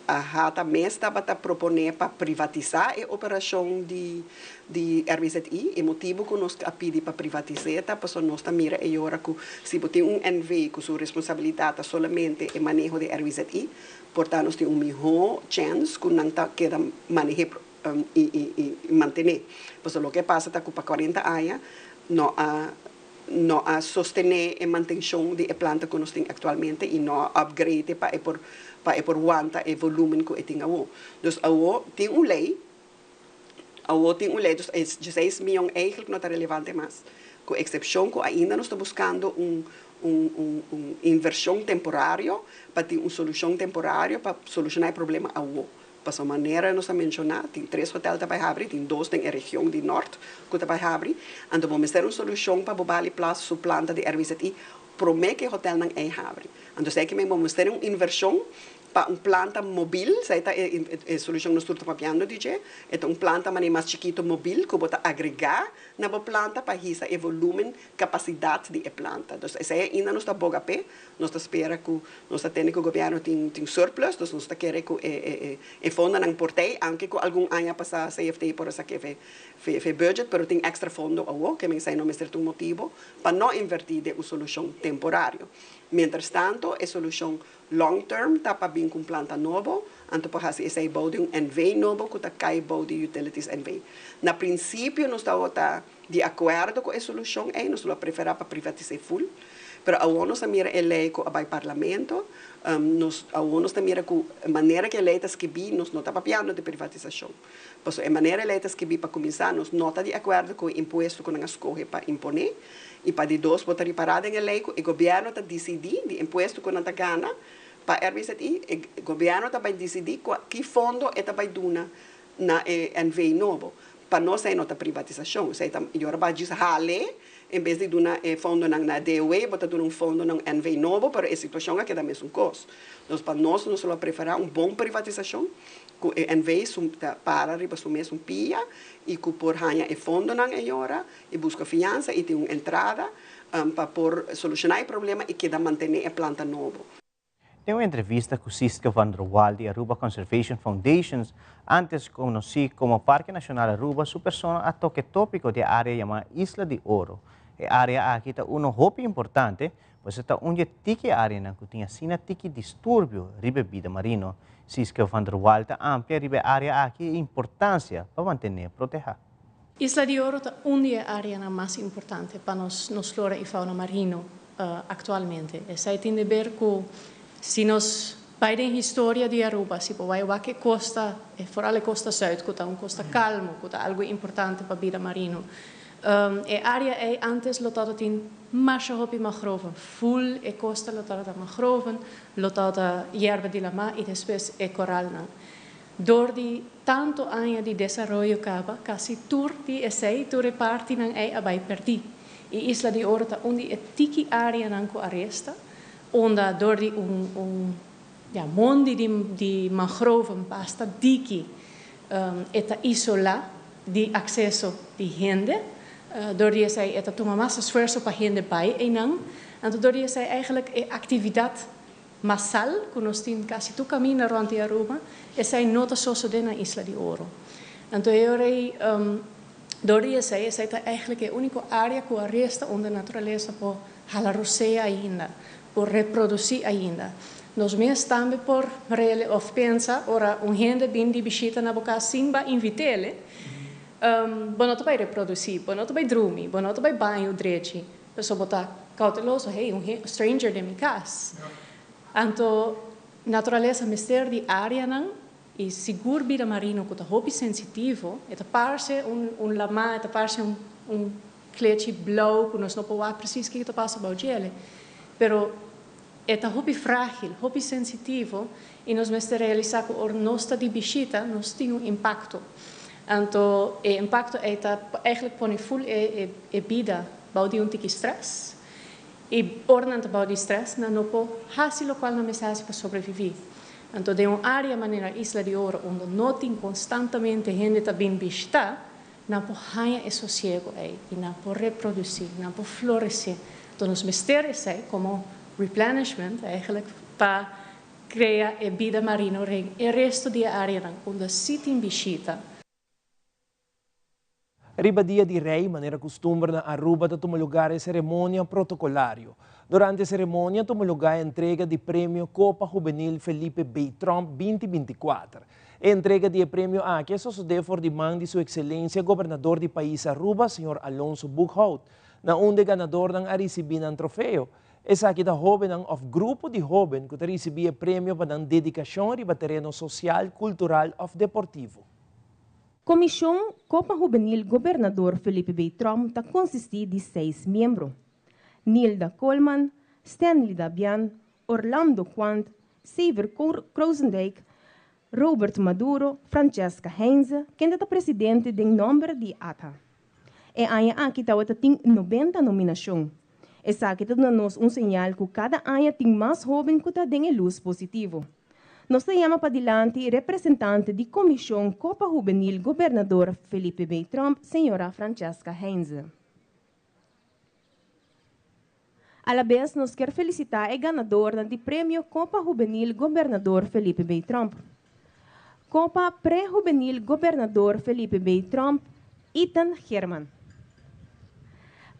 AHATA mes tabata proponé pa privatisá e operashon di di RWZI. E motibu ku nos a pidi pa privatis'é ta pasobra nos ta mira e ora ku si bo tin un NV ku su responsabilidat ta solamente e maneho di RWZI, por ta nos tin un mihó chèns ku nan ta keda maneh'é i i mantené. Pasobra loke a pasa ta ku pa kuarenta aña no a no a sostené e mantenshon di e planta ku nos tin aktualmente i no a upgrade pa e por pa e por wanta e volúmen ku e tin awor. Dus awor tin un lei, awor tin un lei, dus e dieseis mion eigentlik no ta relevante mas, ku eksepshon ku ainda nos ta buskando un un un un invershon temporario pa tin un solushon temporario pa solushoná e problema awor. Pasobra manera nos a menshoná, tin tres hotel ta bai habri, tin dos den e region di nort ku ta bai habri. Anto bo mester un solushon pa bo bali plas su planta di RWZI promé ku e hotelnan ei habri. Anto esei ke men bo mester un invershon pa un planta mobil, esei ta e solushon nos tur ta papiando di dje, e ta un planta manera mas chikito mobil ku bo ta agregá na bo planta pa hisa e volumen, kapasidat di e planta. Dus esei ainda nos ta boga p'e. Nos ta spera ku nos ta tende ku gobièrnu tin tin surplus, dus nos ta kere ku e e e fondonan por tei, aunke ku algun aña pasá CFT por a sake fe fe fe budget, pero tin èkstra fondo awor, ke men esei no mester ta un motibu pa no invertí den un solushon temporario. Mientras tanto e solushon long term ta pa bin ku un planta nobo, anto por hasi esei bou di un NV nobo ku ta kai bou di Utilities NV. Na prinsipio nos tabata Di akuerdo ku e solushon ei, nos lo a preferá pa privatis'é ful. Pero awor nos a mira e lei ku a bai parlamento, nos awor nos ta mira ku e manera ku e lei ta skibí, nos no ta papiando di privatisashon. Pasobra e manera e lei ta skibí pa kuminsá, nos no ta di akuerdo ku e impuesto ku nan a skohe pa imponé. I pa di dos, bo ta ripará den e lei ku e gobièrnu ta disidí di impuesto ku nan ta gana pa RBZI, e gobièrnu ta bai disidí kua ki fondo e ta bai duna na e NV nobo. Pa nos ei no ta privatisashon, esei ta yora ba djis hale, en bes di duna e fondonan na DOW, bo ta duna un fondo na un NV nobo, pero e situashon a keda mesun kos. Dus pa nos, nos lo a preferá un bon privatisashon, ku e NV su ta para riba su mesun pia i ku por haña e fondonan e yora i buska fiansa i tin un entrada pa por solushoná e problema i keda mantené e planta nobo. Den un entrevista cu Siska van der Wal di Aruba Conservation Foundation, antes conoci como Parke Nacional Aruba, su persona a toca e topico di e area yama Isla di Oro. E area aki ta uno hopi importante, pues e ta un di e tiki areanan cu tin asina tiki disturbio riba e bida marino. Siska van der Wal ta amplia riba e area aki e importancia pa mantene proteha. Isla di Oro ta un di e areanan mas importante pa nos nos flora y fauna marino actualmente. Esai tin de ber cu si nos bai den historia di Aruba, si bo bai wak e costa, e foral e costa zuid cu ta un costa calmo, cu ta algo importante pa bida marino, e area ei antes lo tabata tin masha hopi mangroven, full e costa lo tabata mangroven, lo tabata yerba di lama y despues e coralnan. Dor di tanto aña di desaroyo caba, casi tur di esey, tur e partinan ey a bay perdi. E Isla di Oro ta un di e tiki areanan cu a resta, unda dor di un un ja mondi di di mangroven basta diki e ta isola di acceso di hende. Dor di esey e ta tuma mas esfuerso pa hende bay eynan. Anto dor di esey eigenlijk e actividad masal ku nos tin kasi tur kaminda rònt di Aruba, esei no ta sosodé na Isla di Oro. Anto e ora ei, dor di esei, esei ta eigentlik e úniko área ku a resta unda naturalesa por hala rosea ainda, por reprodusí ainda. Nos mes tambe por rele òf pensa ora un hende bin di bishita na bo kas sin ba invit'é, bo no ta bai reprodusí, bo no ta bai drumi, bo no ta bai baño drechi. Pasobra bo ta cauteloso, hey, un stranger den mi cas. Anto naturalesa mester di areanan y sigur bida marino cu ta hopi sensitivo, e ta parce un un lama, e ta parce un un klechi blauw cu nos no por wak precies kico ta pasa bao djele, pero e ta hopi fragil, hopi sensitivo y nos mester realisa cu ora nos ta di bishita nos tin un impacto. Anto e impacto ey ta eigenlijk pone full e e bida bou di un tiki stress y ora nan ta bou di stress nan no por haci locual nan mester haci pa sobrevivi. Anto den un area manera Isla di Oro unda no tin constantemente hende ta bin bishita, nan por haña e sosiego ey y nan por reproduci, nan por florece. Anto nos mester esey como replenishment eigenlijk pa crea e bida marino ren e resto di e areanan unda si tin bishita. Riba Dia di Rey, manera custumber na Aruba ta tuma lugar e ceremonia protocolario. Durante e ceremonia tuma lugar e entrega di premio Copa Juvenil Felipe B. Tromp binti 24. E entrega di e premio aki a sosode for di man di Su Excelencia Gobernador di Pais Aruba, Señor Alonso Boekhoudt, na unda e ganadornan a ricibi nan trofeo. Esaki ta hobennan of grupo di hoben cu ta ricibi e premio pa nan dedicacion riba tereno social, cultural of deportivo. Komishon Kopa Hubenil Gobernador Felipe B. Tromp ta konsistí di seis miembro, Nilda Koolman, Stanley Dabian, Orlando Quant, Sever Kroosendijk, Robert Maduro, Francesca Heinze, kende ta presidente den nòmber di ATHA. E aña aki tabata tin 90 nominashon. Esaki ta duna nos un señal ku kada aña tin mas hóben ku ta den e lus positivo. Nos ta yama padilanti representante di Komishon Kopa Hubenil Gobernador Felipe B. Tromp, señora Francesca Heinze. Alabes nos kier felisitá e ganadornan di Premio Kopa Hubenil Gobernador Felipe B. Tromp. Kopa Pre-Hubenil Gobernador Felipe B. Tromp, Ethan Geerman.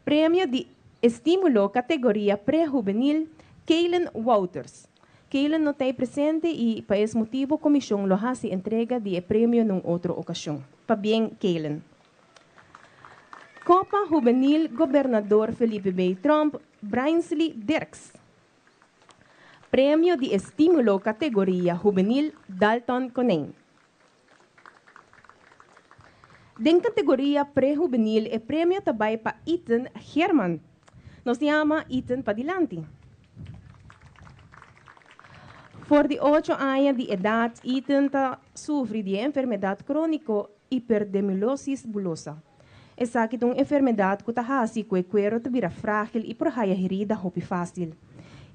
Premio di Estímulo Kategoria Pre-Hubenil, Kaylen Wouters. Kaylen no ta ei presente i pa es motibu komishon lo hasi entrega di e premio na un otro okashon. Pabien Kaylen. Kopa Hubenil Gobernador Felipe B. Tromp, Brainsley Dirks. Premio di Estímulo Kategoria Hubenil Dalton Konijn. Den kategoria pre-hubenil e premio ta bai pa Ethan Geerman. Nos yama Ethan padilanti. For di ocho aña di edat Ethan ta sufri di e enfermedat króniko hiperdemulosis bulosa. Esaki ta un enfermedat ku ta hasi ku e kuero ta bira frágil i por haya herida hopi fásil.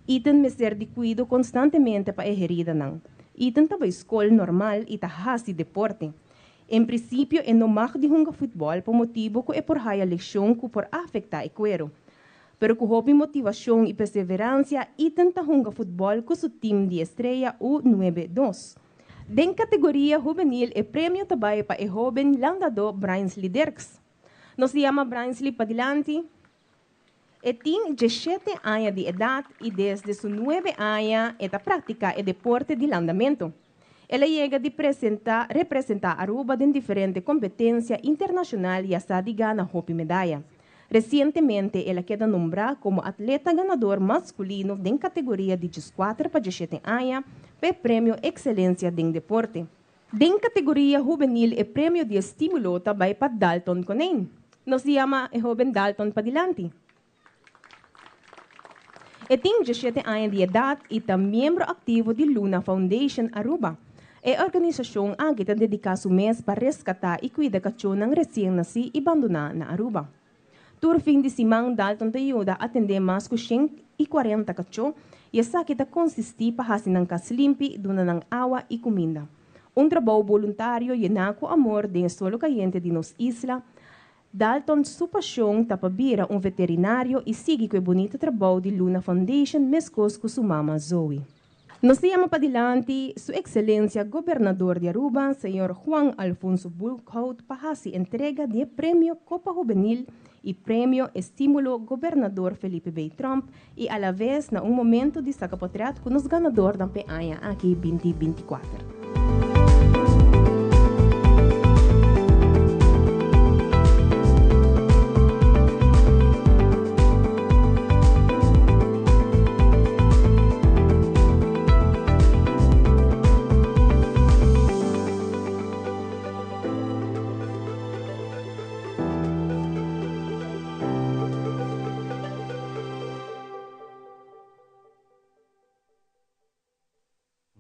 Ethan mester di kuido konstantemente pa e heridanan. Ethan ta bai skol normal i ta hasi deporte. En prinsipio e no mag di hunga futbòl pa motibu ku e por haya leshon ku por afektá e kuero. Pero ku hopi motivashon i perseveransia Ethan ta hunga futbòl ku su tim di Estrella U nuebe dos. Den kategoria hubenil e premio ta bai pa e hóben landadó Brainsley Dirks. Nos yama Brainsley padilanti. E tin djeshete aña di edat i desde su nuebe aña e ta praktiká e deporte di landamentu. El a yega di presentá representá Aruba den diferente kompetensia internashonal i a sa di gana hopi medaya. Resientemente el a keda nombrá komo atleta ganador maskulino den kategoria di djeskuater pa djeshete aña pa e premio Ekselensia den Deporte. Den kategoria hubenil e premio di estímulo ta bai pa Dalton Konijn. Nos yama e hóben Dalton padilanti. E tin djeshete aña di edat i ta miembro aktivo di Luna Foundation Aruba. E organisashon aki ta dediká su mes pa reskatá i kuida kachónan resien nasí i bandoná na Aruba. Tur fin di siman Dalton ta yuda atendé mas ku 140 kachó i esaki ta konsistí pa hasi nan kas limpi, duna nan awa i kuminda. Un trabou boluntario yená ku amor den e solo kayente di nos isla. Dalton su pashon ta pa bira un veterinario i sigui ku e bunita trabou di Luna Foundation meskos ku su mama Zoe. Nos ta yama padilanti Su Excelencia Gobernador di Aruba, Señor Juan Alfonso Bulkhout pa hasi entrega di e Premio Copa Hubenil y Premio Estimulo Gobernador Felipe B. Tromp y alavez na un momento di saca potret cu nos ganadornan p'e aña aki 2024.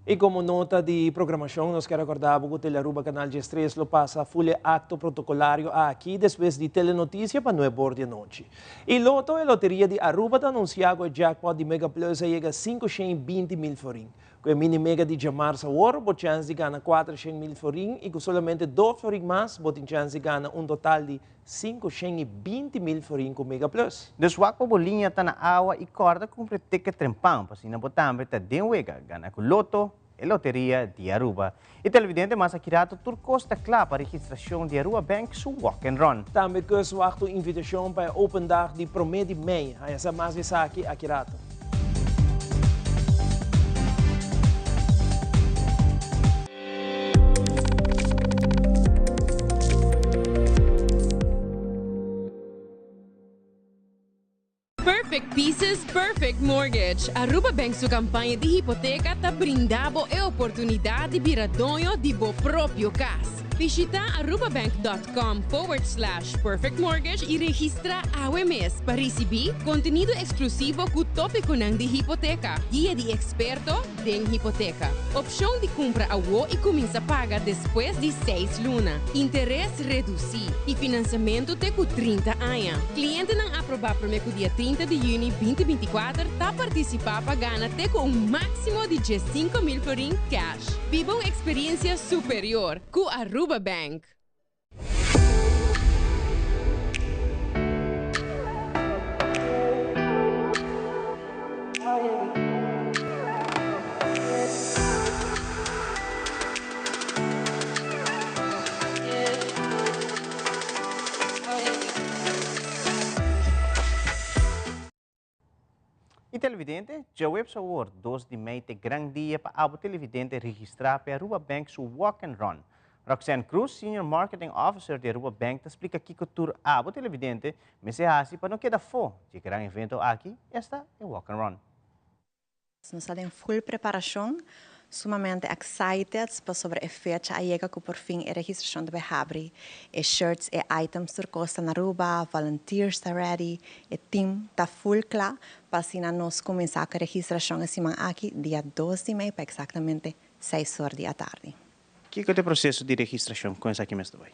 Y como nota di programacion nos kier recorda bo cu Telearuba Canal 13 lo pasa full e acto protocolario aki despues di Telenoticia pa nuebe or di anochi. Y Lotto, e loteria di Aruba ta anuncia cu e jackpot di Mega Plus a yega 520 mil florin. Cu e mini mega di djamarsa awor, bo chance di gana 400 mil florin y cu solamente 2 florin mas bo tin chance di gana un total di 520 mil florin cu Mega Plus. Dus wak pa bo liña ta na awa y corda cumpra ticket trempan pa asina bo tambe ta den wega gana cu Lotto, e loteria di Aruba. Y televidente mas aki rato tur cos ta cla pa registracion di Aruba Bank su Walk and Run. Tambe Kustwacht un invitacion pa e Open Dag di prome di mei. Haya sa mas di esaki aki rato. Perfect Pieces, Perfect Mortgage. Aruba Bank su campaña di hipoteca ta brinda bo e oportunidad di bira doño di bo propio cas. Bishita arubabank.com/perfectmortgage y registra awe mes pa ricibi contenido exclusivo cu topiconan di hipoteca, guia di experto den hipoteca, opcion di cumpra awo y cuminsa paga despues di 6 luna, interes reduci y financiamento te cu 30 aña. Clientenan aproba prome cu dia 30 di juni 2024 ta participa pa gana te cu un maximo di 5 mil florin cash. Biba un experiencia superior cu Aruba Bank. Y televidente, djaweps awor, 2 di mei, ta gran dia pa abo televidente registra pa Aruba Bank su Walk and Run. Roxanne Cruz, Senior Marketing Officer di Aruba Bank, ta splica kico tur abo televidente mester hasi pa no keda fo di e gran evento aki, esta e Walk and Run. Nos ta den full preparacion, sumamente excited sobre e fecha a yega cu por fin e registracion ta habri. E shirts e items tur cos ta na Aruba, volunteers ta ready, e team ta full cla pa asina nos cuminsa cu e registracion e siman aki dia 2 di mei pa exactamente 6 or di atardi. Kico ta e proceso di registracion cu esaki mes tambe?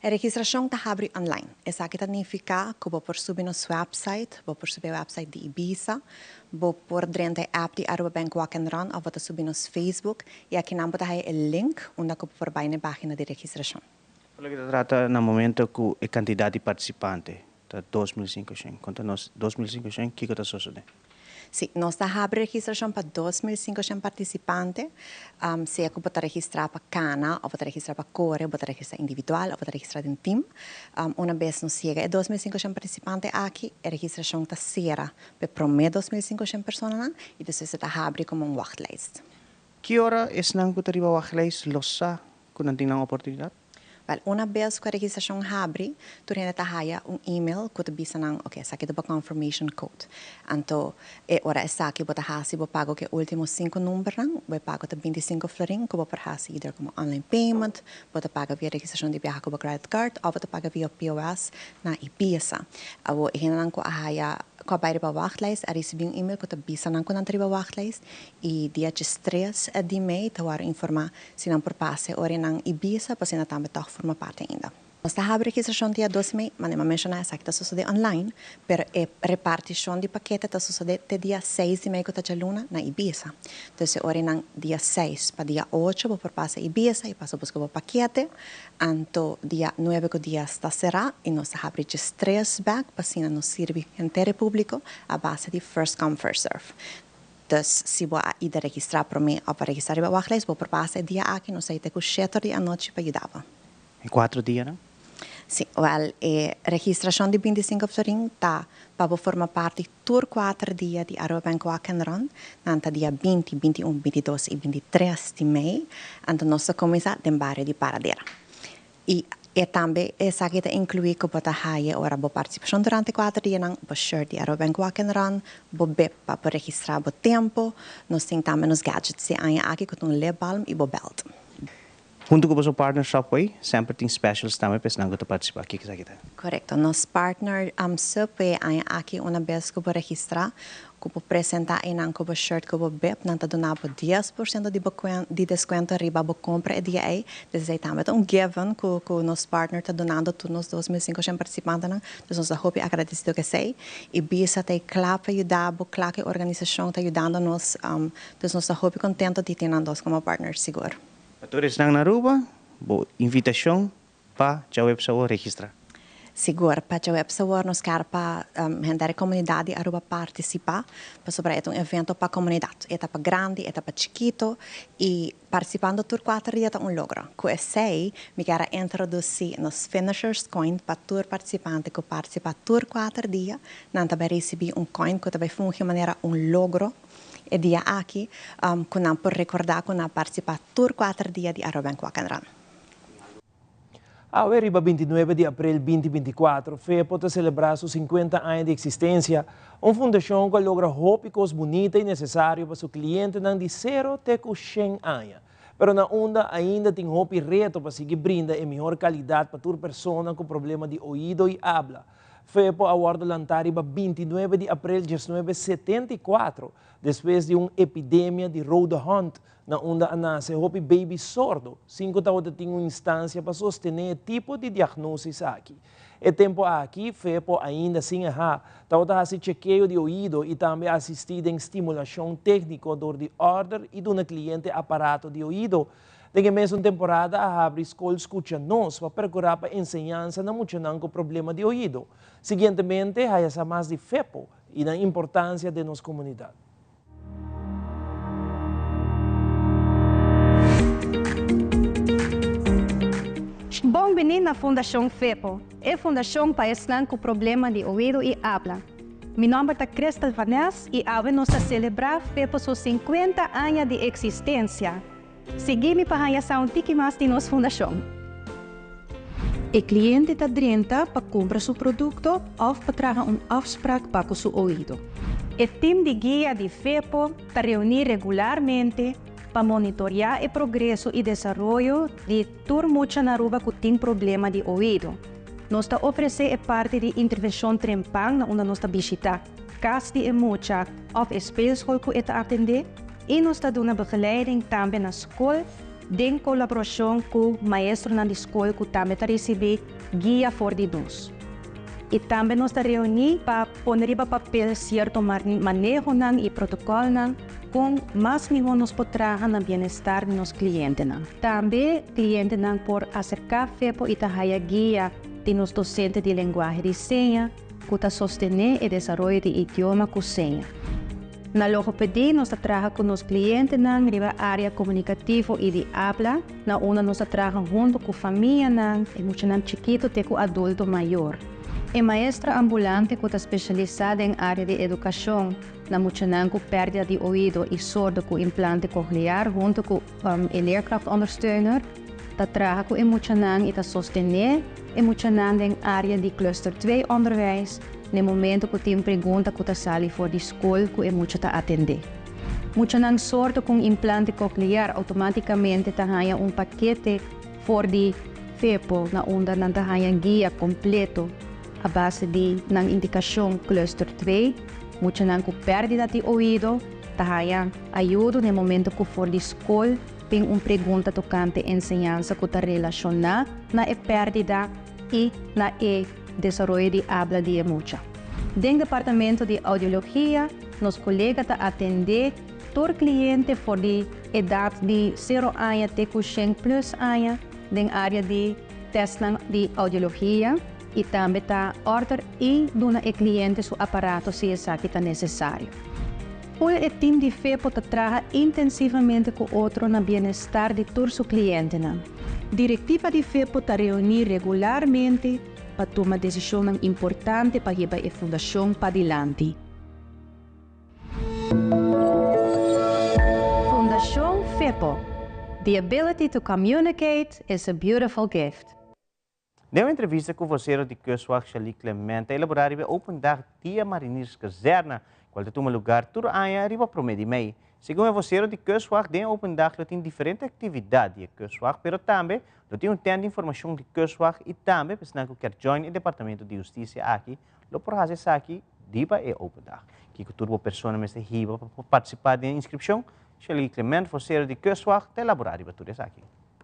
E registracion ta habri online. Esaki ta significa cu bo por subi nos website, bo por subi e website di Ibisa, bo por drenta e app di Aruba Bank Walk and Run of bo ta subi nos Facebook y aki nan bo ta haya e link unda cu bo por bay na e pagina di registracion. Pa loke ta trata na momento cu e cantidad di participante? Ta 2500. Konta nos 2500 kiko ta sosodé? Sí, nos ta habri registrashon pa 2500 partisipante, sea ku bo ta registrá pa kana òf bo ta registrá pa kore, bo ta registrá individual òf bo ta registrá den tim. Una bes nos yega e 2500 partisipante aki, e registrashon ta sera pa e promé 2500 personanan i despues e ta habri komo un wachtlijst. Ki ora esnan ku ta riba wachtlijst lo sa ku nan tin nan oportunidat? Wèl, una bes ku e registrashon habri, tur hende ta haya un email ku ta bisa nan, oke, esaki ta bo confirmation code. Anto, e ora esaki bo ta hasi bo pago ku e último sinku numbernan, bo e pago ta 25 florin ku bo por hasi either komo online payment, bo ta paga via registrashon di biaha ku bo credit card òf bo ta paga via POS na Ibiza. Awor, e hendenan ku a haya, ku a bai riba wachtlijst a risibí un email ku ta bisa nan ku nan ta riba wachtlijst i dia diestres di mei ta wòrdu informá Si nan por pasa e orenan i bisa pa asina tambe tòg forma parti ainda. Nos ta habri registrashon dia 2 mei, manera mi a menshoná esaki ta sosodé online, pero e repartishon di pakete ta sosodé te dia 6 di mei ku ta djaluna na Ibiza. Dus e orenan dia 6 pa dia 8 bo por pasa Ibiza i pasa buska bo pakete, anto dia 9 ku dies ta será i nos ta habri djes tres bèk pa asina nos sirbi henter e públiko a base di first come first serve. Dus, si bo a ida registrá promé òf a registrá riba wachtlijst, bo por pasa e dia aki, nos a ita ku shetor di anochi pa yuda bo. E kuatro dianan? Sí, wèl, e registrashon di 25 florin ta pa bo forma parti tur kuater dia di Aruba Bank Walk and Run. Nan ta dia 20, 21, 22 i 23 di mei. Anto nos ta kuminsá den bario di Paradera. I e tambe esaki ta inkluí ku bo ta haya ora bo partisipashon durante kuater dianan, bo shirt di Aruba Bank Walk and Run, bo bib pa por registrá bo tempu, nos tin tambe nos gadgets di aña aki ku ta un lip balm i bo belt. Huntu ku boso partner Subway, semper tin specials tambe pa esnan ku ta partisipá. Kiko esaki ta? Korekto. Nos partner Subway aña aki una bes ku bo registrá, Ku bo presentá einan ku bo shirt ku bo bib, nan ta duna bo 10% di bo di deskuento riba bo kompra e dia ei. Dus esei tambe ta un given ku ku nos partner ta dunando tur nos 2500 partisipantenan. Dus nos ta hopi agradesido ku esei. I bisa ta ei kla pa yuda bo, kla ku e organisashon ta yudando nos. Dus nos ta hopi kontento di tin nan dos komo partner sigur. Pa tur esnan na Aruba, bo invitashon Pa djaweps awor registra. Sigur, pa djaweps awor nos kier pa henter e komunidat di Aruba partisipá, pasobra e ta un evento pa komunidat. E ta pa grandi, e ta pa chikito i partisipando tur kuater dia ta un logro. Ku esei mi kier a introdusí nos Finishers Coin pa tur partisipante ku partisipá tur kuater dia, nan ta bai risibí un coin ku ta bai fungi manera un logro e dia aki ku nan por rekordá ku nan a partisipá tur kuater dia di Aruba Bank Walk and Run. Awe riba 29 di aprel 2024, FEPO ta selebrá su 50 aña di eksistensia, un fundashon ku a logra hopi kos bunita i nesesario pa su klientenan di sero te ku shen aña. Pero na unda ainda tin hopi reto pa sigui brinda e mihor kalidat pa tur persona ku problema di oido i abla. FEPO a wòrdu lantá riba 29 di aprel 1974, despues di un epidemia di rode hond Na unda a nase hopi baby sordo, sin ku tabata tin un instansia pa sostené e tipo di diagnosis aki. E tempu aki, FEPO ainda sin e ha, tabata hasi chekeo di oido i tambe asistí den stimulashon tékniko dor di òrder i duna kliente aparato di oido. Den e mesun temporada a habri Skol Skucha Nos pa perkurá pa enseñansa na muchanan ku problema di oido. Siguientemente, haya sa mas di FEPO i nan importansia den nos komunidat. Bon bini na Fundashon FEPO, e fundashon pa esnan ku problema di oido i abla. Mi nòmber ta Crystal Van Nes i awe nos ta selebrá FEPO su 50 aña di eksistensia. Sigui mi pa haña sa un tiki mas di nos fundashon. E kliente ta drenta pa kumpra su produkto òf pa traha un afsprak pa ku su oido. E tim di guia di FEPO ta reuní regularmente pa monitoriá e progreso i desaroyo di tur mucha na Aruba ku tin problema di oido. Nos ta ofresé e parti di intervenshon trempan na unda nos ta bishitá kas di e mucha òf e speelskool ku e ta atendé i nos ta duna begeleiding tambe na skol den kolaborashon ku maestronan di skol ku tambe ta risibí guia for di nos. I tambe nos ta reuní pa pone riba papel sierto manehonan i protokòlnan kon mas mihó nos por traha na bienestar di nos klientenan. Tambe klientenan por aserká FEPO i ta haya guia. Tin nos docente di lenguahe di seña cu ta sostene e desaroyo di idioma cu seña. Na logopedie nos ta traha cu nos clientenan riba area comunicativo y di habla, na unda nos ta traha hunto cu famianan, e muchanan chikito te cu adulto mayor. E maestra ambulante cu ta specialisa den area di educacion na muchanan cu perdida di oido y sordo cu implante cochlear hunto cu e leerkrachtondersteuner ta traha cu e muchanan y ta sostene e muchanan den area di cluster twee onderwijs n'e momento cu tin pregunta cu ta sali for di scol cu e mucha ta atende. Muchanan sordo cu un implante cochlear automaticamente ta haya un pakete for di FEPO na unda nan ta haya guia completo a base di nan indicacion cluster twee. Muchanan cu perdida di oido ta haya ayudo n'e momento cu for di scol tin un pregunta tocante enseñansa cu ta relaciona na e perdida y na e desaroyo di abla di e mucha. Den departamento di audiologia nos colega ta atende tur cliente for di edad di cero aña te cu shen plus aña den area di testnan di audiologia y tambe ta order y duna e cliente su aparato si esaki ta necesario. Pul e team di FEPO ta traha intensivamente cu otro na bienestar di tur su clientenan. Directiva di FEPO ta reuni regularmente pa tuma decisionnan importante pa hiba e fundacion padilanti. Fundacion FEPO, The ability to communicate is a beautiful gift. Den un entrevista ku vosero di Kustwacht Shirley Clement a elaborá riba e Open Dag Dia Marinierskazerne, kual ta tuma lugar tur aña riba promé di mei. Segun e vosero di Kustwacht, den e Open Dag lo tin diferente aktividat di e Kustwacht, pero tambe lo tin un tent di informashon di Kustwacht i tambe pa esnan ku kier join e Departamento di Hustisia aki lo por hasi esaki riba e Open Dag. Kiko tur bo persona mester hiba pa por partisipá den e inskripshon? Shirley Clement, vosero di Kustwacht, ta elaborá riba tur esaki.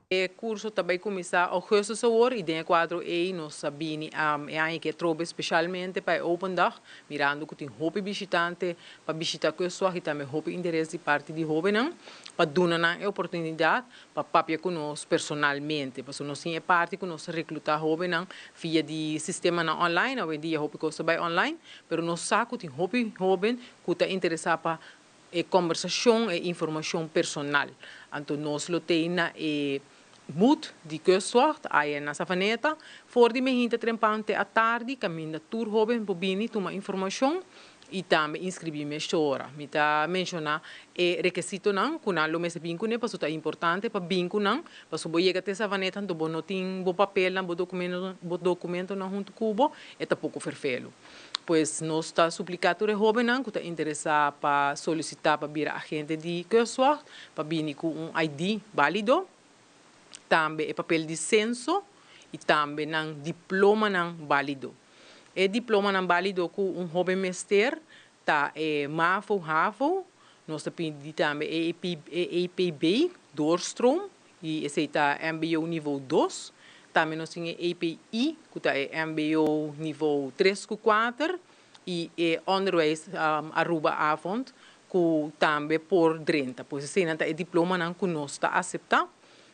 E kurso ta bai kuminsá ougùstus awor i den e kuadro ei nos a bini e aña aki atrobe speshalmente pa e open dag, mirando ku tin hopi bishitante pa bishita Kustwacht i tambe hopi interes di parti di hóbennan pa duna nan e oportunidat pa papia ku nos personalmente. Pasobra nos tin e parti ku nos ta reklutá hóbennan via di sistemanan online, awendia hopi kos ta bai online, pero nos sa ku tin hopi hóben ku ta interesá pa e kombersashon, e informashon personal. Anto nos lo tei na e booth di Kustwacht aya na Savaneta for di mehinta trempan te atardi kaminda tur hoben por bini tuma informashon i tambe inskribí meshora. Mi ta menshoná e rekesitonan ku nan lo mester bin kuné pasobra ta importante pa bin ku nan pasobra bo yega te Savaneta anto bo no tin bo papelnan, bo bo dokumentonan huntu ku bo e ta poko ferfelu. Pues nos ta supliká tur e hóbennan ku ta interesá pa solisitá pa bira agente di Kustwacht pa bini ku un ID bálido, tambe e papel di senso i tambe nan diplomanan bálido. E diplomanan bálido ku un hóben mester ta e mavo, havo, nos ta pidi tambe e EPB, doorstroom, I esei ta mbo nivo dos. Tambe nos tin e EPI, ku ta e mbo nivo tres ku kuater, i e Onderwijs Aruba Avond, ku tambe por drenta. Pues eseinan ta e diplomanan ku nos ta aseptá.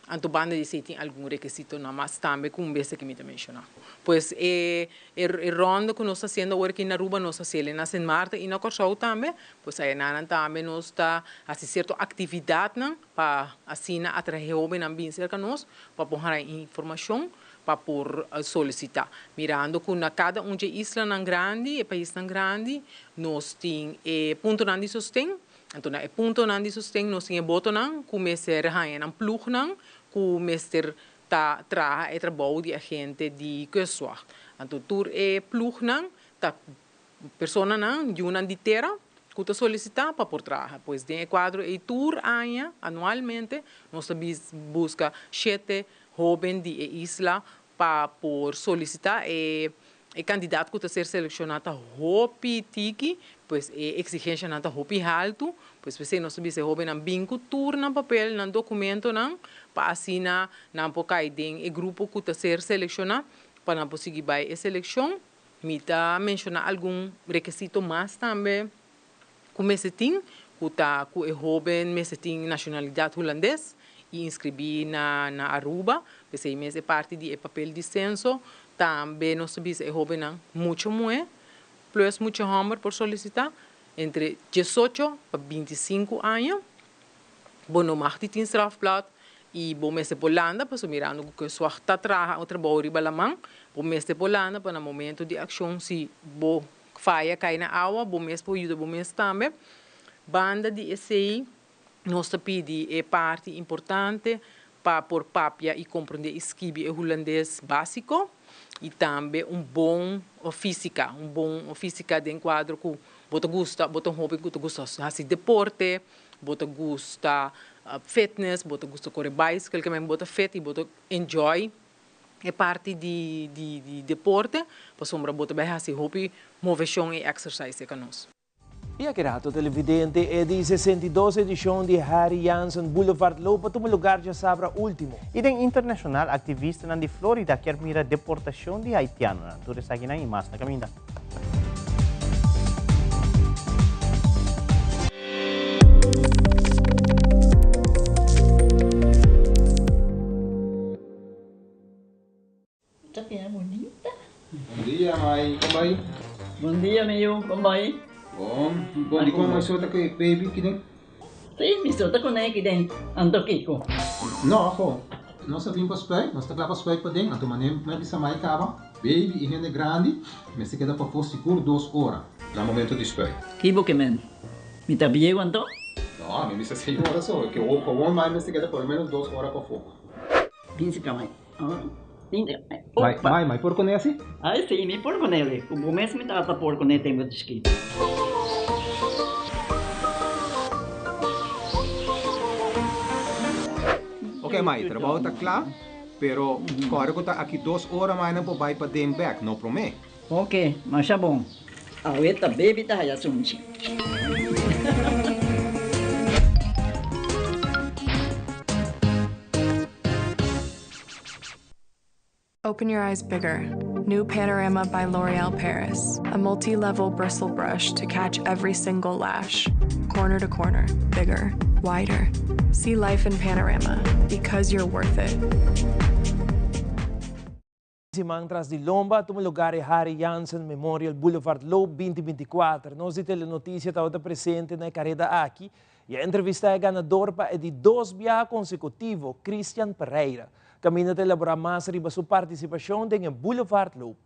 Anto banda di esei tin algun rekisitonan mas tambe ku un bes aki mi ta menshoná. Pues e e ronda ku nos ta hasiendo awor aki na Aruba nos ta hasiel na Sint Maarten i na Kòrsou tambe. Pues ayanan tambe nos ta hasi sierto aktividatnan. Pa asina atraé hóbennan bin serka nos pa por haña informashon pa por solisitá. Mirando ku na kada un dje islanan grandi, e paisnan grandi, nos tin e puntonan di sosten. Anto na e puntonan di sosten nos tin e botonan ku mester haña nan plugnan ku mester ta traha e trabou di agente di Kustwacht. Anto tur e plugnan ta Personanan, yunan di tera, ku ta solisitá pa por traha. Pues den e kuadro ei tur aña, anualmente, nos ta buska shete hóben di e isla pa por solisitá. E e kandidat ku ta ser selekshoná ta hopi tiki, pues e eksigenshanan ta hopi haltu. Pues p'esei nos ta bisa e hóbennan bin ku tur nan papel, nan dokumentonan, pa asina nan por kai den e grupo ku ta ser selekshoná pa nan por sigui bai e selekshon. Mi ta menshoná algun rekisito mas tambe ku mester tin, ku ta ku e hóben mester tin nashonalidat hulandes i inskribí na na Aruba. P'esei mes e parti di e papel di senso. Tambe nos ta bisa e hóbennan mucha muhé plus mucha hòmber por solisitá entre diesocho pa bintisinku aña. Bo no mag di tin strafblad i bo mester por landa pasobra mirando ku Kustwacht ta traha un trabou riba laman, bo mester por landa pa na momento di akshon si bo faya kai na awa bo mes por yuda bo mes tambe. Banda di esei nos ta pidi e parti importante pa por papia i komprondé i skibi e hulandes básiko i tambe un bon físika, un bon físika den kuadro ku bo ta gusta, bo ta un hóben ku ta gusta hasi deporte, bo ta gusta fitness, bo ta gusta kore baiskel, ke men bo ta fit i bo ta enjoy e parti di di deporte pasobra bo ta bai hasi hopi moveshon i exercise serka nos. I aki rato televidente e di 62 edishon di Harry Jansen Boulevard lo pa tuma lugar djasabra ultimo. I den internashonal aktivistanan di Florida kier mira deportashon di haitianonan. Tur esakinan i mas na kaminda. Ta bira bunita. Bon dia mai, kon bai? Bon dia mi yu, kon bai? Bon, bon di kon mai so ta ku e baby kiden? Si, mi so ta kuné kiden, anto kiko? No, ho, nos a bin pa spuit, nos ta kla pa spuit paden, anto manera mi a bisa mai kaba, baby i hende grandi mester keda pafó sigur dos ora na momento di spuit. Kibo ke men? Mi ta bieu anto? No, mi bisa seis ora so, ke gewoon mai mester keda por lo menos dos ora pafó. Bin si ka mai. Mai, mai, mai por kuné asi? Ai si, mi por kuné. Ku bo mes mi tata por kuné tempu di chikito. Ok mai, trabou ta kla, pero kòrda ku ta aki dos ora mai nan por bai paden bèk, no promé. Ok, masha bon. Awe ta baby ta haya sunchi. Open your eyes bigger. New Panorama by L'Oreal Paris. A multi level bristle brush to catch every single lash. Corner to corner, bigger, wider. See life in panorama because you're worth it. Siman tras di lomba a tuma lugar e Harry Jansen Memorial Boulevard Loop 2024. Nos di Telenoticia tabata presente na e careda aki y a entrevista e ganador pa e di dos biaha consecutivo, Christian Pereira. Caminda ta elabora mas riba su participacion den e Boulevard Loop.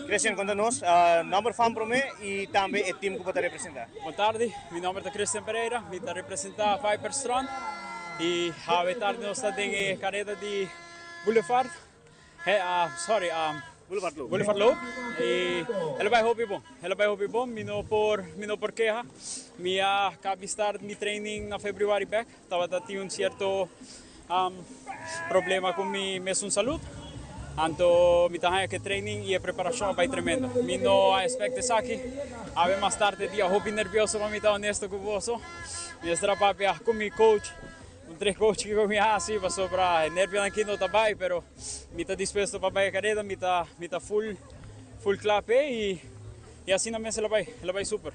Christian, konta nos nomber fan promé i tambe e tim ku bo ta representá. Bon tardi, mi nomber ta Christian Pereira, mi ta representá Viper Strong i awe tardi nos ta den e kareda di Boulevard. He sorry Boulevard Loop. Boulevard Loop y el a bay hopi bon, el a bay hopi bon, mi no por mi no por keha. Mi a cabi start mi training na februari bek, tabata tin un cierto problema cu mi mesun salud, anto mi ta haya cu e training y e preparacion a bay tremendo. Mi no a expect esaki, awe mas tarde dia hopi nervioso pa mi ta honesto cu boso, mi a estra papia cu mi coach. Un tres coach kiko mi hasi pasobra e nervionan aki no ta bai pero mi ta dispuesto pa bai e kareda mi ta mi ta full full kla p'e y y asina mes el a bai el a bai super.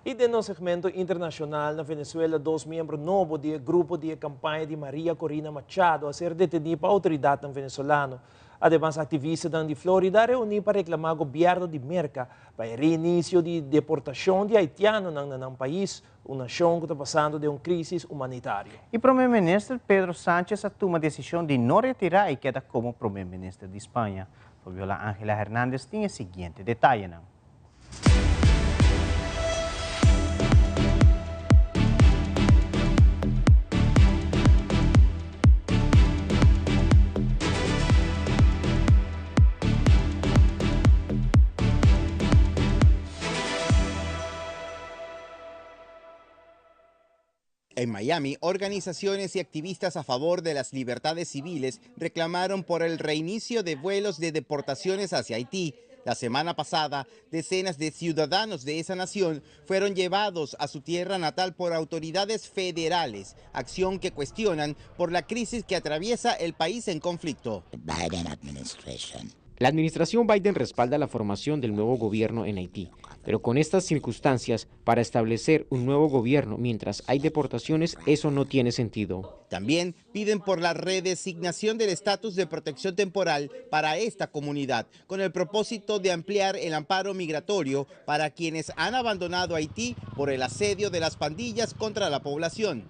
Y den nos segmento internacional na Venezuela dos miembro nobo di e grupo di e campaña di Maria Corina Machado a ser deteni pa autoridadnan venezolano. Ademas aktivistanan di Florida a reuní pa reklamá gobièrnu di Merka pa e reinisio di deportashon di haitianonan na nan pais, un nashon ku ta pasando den un krísis humanitario. E prome minister Pedro Sánchez a tuma desishon di no retirá i keda komo prome minister di Spaña. Fabiola Angela Hernandez tin e siguiente detayenan. En Miami, organizaciones y activistas a favor de las libertades civiles reclamaron por el reinicio de vuelos de deportaciones hacia Haití. La semana pasada, decenas de ciudadanos de esa nación fueron llevados a su tierra natal por autoridades federales, acción que cuestionan por la crisis que atraviesa el país en conflicto. La administración Biden respalda la formación del nuevo gobierno en Haití, pero con estas circunstancias, para establecer un nuevo gobierno mientras hay deportaciones, eso no tiene sentido. También piden por la redesignación del estatus de protección temporal para esta comunidad, con el propósito de ampliar el amparo migratorio para quienes han abandonado Haití por el asedio de las pandillas contra la población.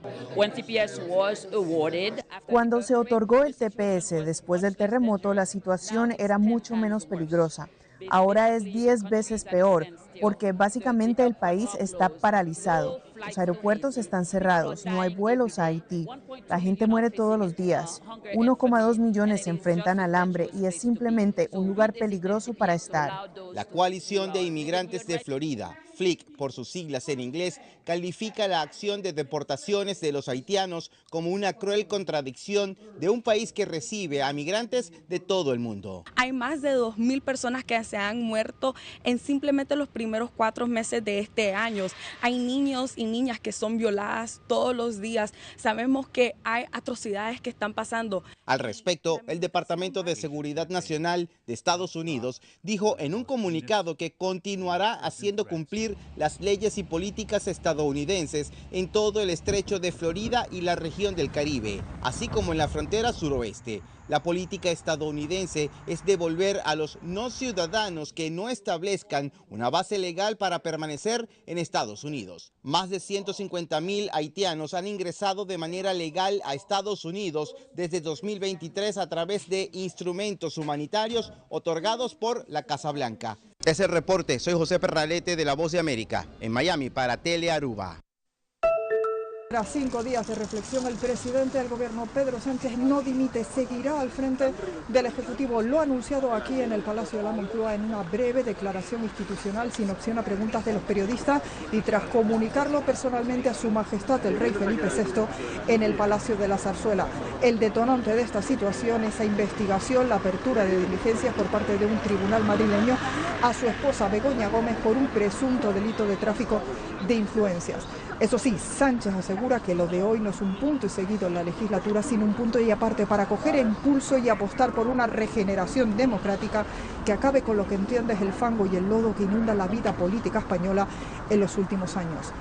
Cuando se otorgó el TPS después del terremoto, la situación era mucho menos peligrosa. Ahora es 10 veces peor, porque básicamente el país está paralizado. Los aeropuertos están cerrados, no hay vuelos a Haití. La gente muere todos los días. 1,2 millones se enfrentan al hambre y es simplemente un lugar peligroso para estar. La coalición de inmigrantes de Florida, FLIC por sus siglas en inglés, califica la acción de deportaciones de los haitianos como una cruel contradicción de un país que recibe a migrantes de todo el mundo. Hay más de 2.000 personas que se han muerto en simplemente los primeros 4 meses de este año. Hay niños y niñas que son violadas todos los días. Sabemos que hay atrocidades que están pasando. Al respecto, el Departamento de Seguridad Nacional de Estados Unidos dijo en un comunicado que continuará haciendo cumplir las leyes y políticas estadounidenses en todo el estrecho de Florida y la región del Caribe, así como en la frontera suroeste. La política estadounidense es devolver a los no ciudadanos que no establezcan una base legal para permanecer en Estados Unidos. Más de 150.000 haitianos han ingresado de manera legal a Estados Unidos desde 2023 a través de instrumentos humanitarios otorgados por la Casa Blanca. Es el reporte. Soy José Perralete de La Voz de América, en Miami para Tele Aruba. Tras 5 días de reflexión, el presidente del gobierno, Pedro Sánchez, no dimite, seguirá al frente del Ejecutivo. Lo ha anunciado aquí en el Palacio de la Moncloa en una breve declaración institucional sin opción a preguntas de los periodistas y tras comunicarlo personalmente a su majestad el rey Felipe sexto en el Palacio de la Zarzuela. El detonante de esta situación, esa investigación, la apertura de diligencias por parte de un tribunal madrileño a su esposa Begoña Gómez por un presunto delito de tráfico de influencias. Eso sí, Sánchez asegura que lo de hoy no es un punto y seguido en la legislatura, sino un punto y aparte para coger impulso y apostar por una regeneración democrática que acabe con lo que entiende es el fango y el lodo que inunda la vida política española en los últimos años.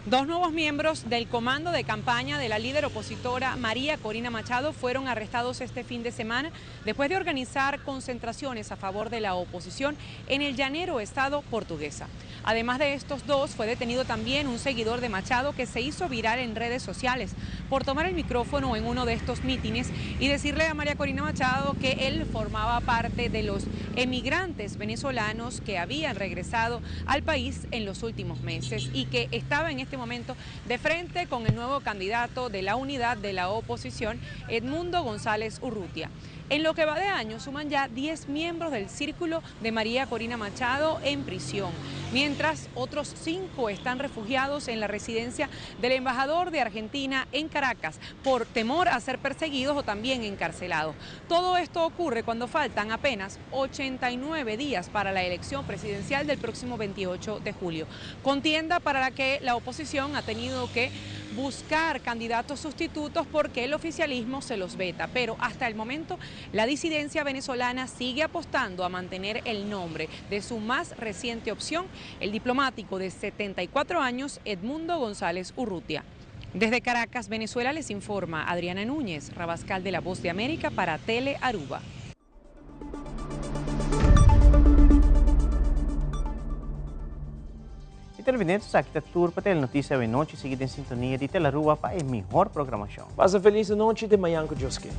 2 nuevos miembros del comando de campaña de la líder opositora María Corina Machado fueron arrestados este fin de semana después de organizar concentraciones a favor de la oposición en el llanero estado portuguesa. Además de estos 2, fue detenido también un seguidor de Machado que se hizo viral en redes sociales por tomar el micrófono en uno de estos mítines y decirle a María Corina Machado que él formaba parte de los emigrantes venezolanos que habían regresado al país en los últimos meses y que estaba en este momento de frente con el nuevo candidato de la unidad de la oposición, Edmundo González Urrutia. En lo que va de año, suman ya 10 miembros del círculo de María Corina Machado en prisión, mientras otros 5 están refugiados en la residencia del embajador de Argentina en Caracas por temor a ser perseguidos o también encarcelados. Todo esto ocurre cuando faltan apenas 89 días para la elección presidencial del próximo 28 de julio. Contienda para la que la oposición ha tenido que buscar candidatos sustitutos porque el oficialismo se los veta, pero hasta el momento la disidencia venezolana sigue apostando a mantener el nombre de su más reciente opción, el diplomático de 74 años, Edmundo González Urrutia. Desde Caracas, Venezuela, les informa Adriana Núñez, Rabascal de La Voz de América para Tele Aruba. Y televidentes, aki ta tur pa Telenoticia awe nochi. Sigui den sintonia di Telearuba pa e mihor programacion. Pasa feliz nochi te mañan cu Dios kier.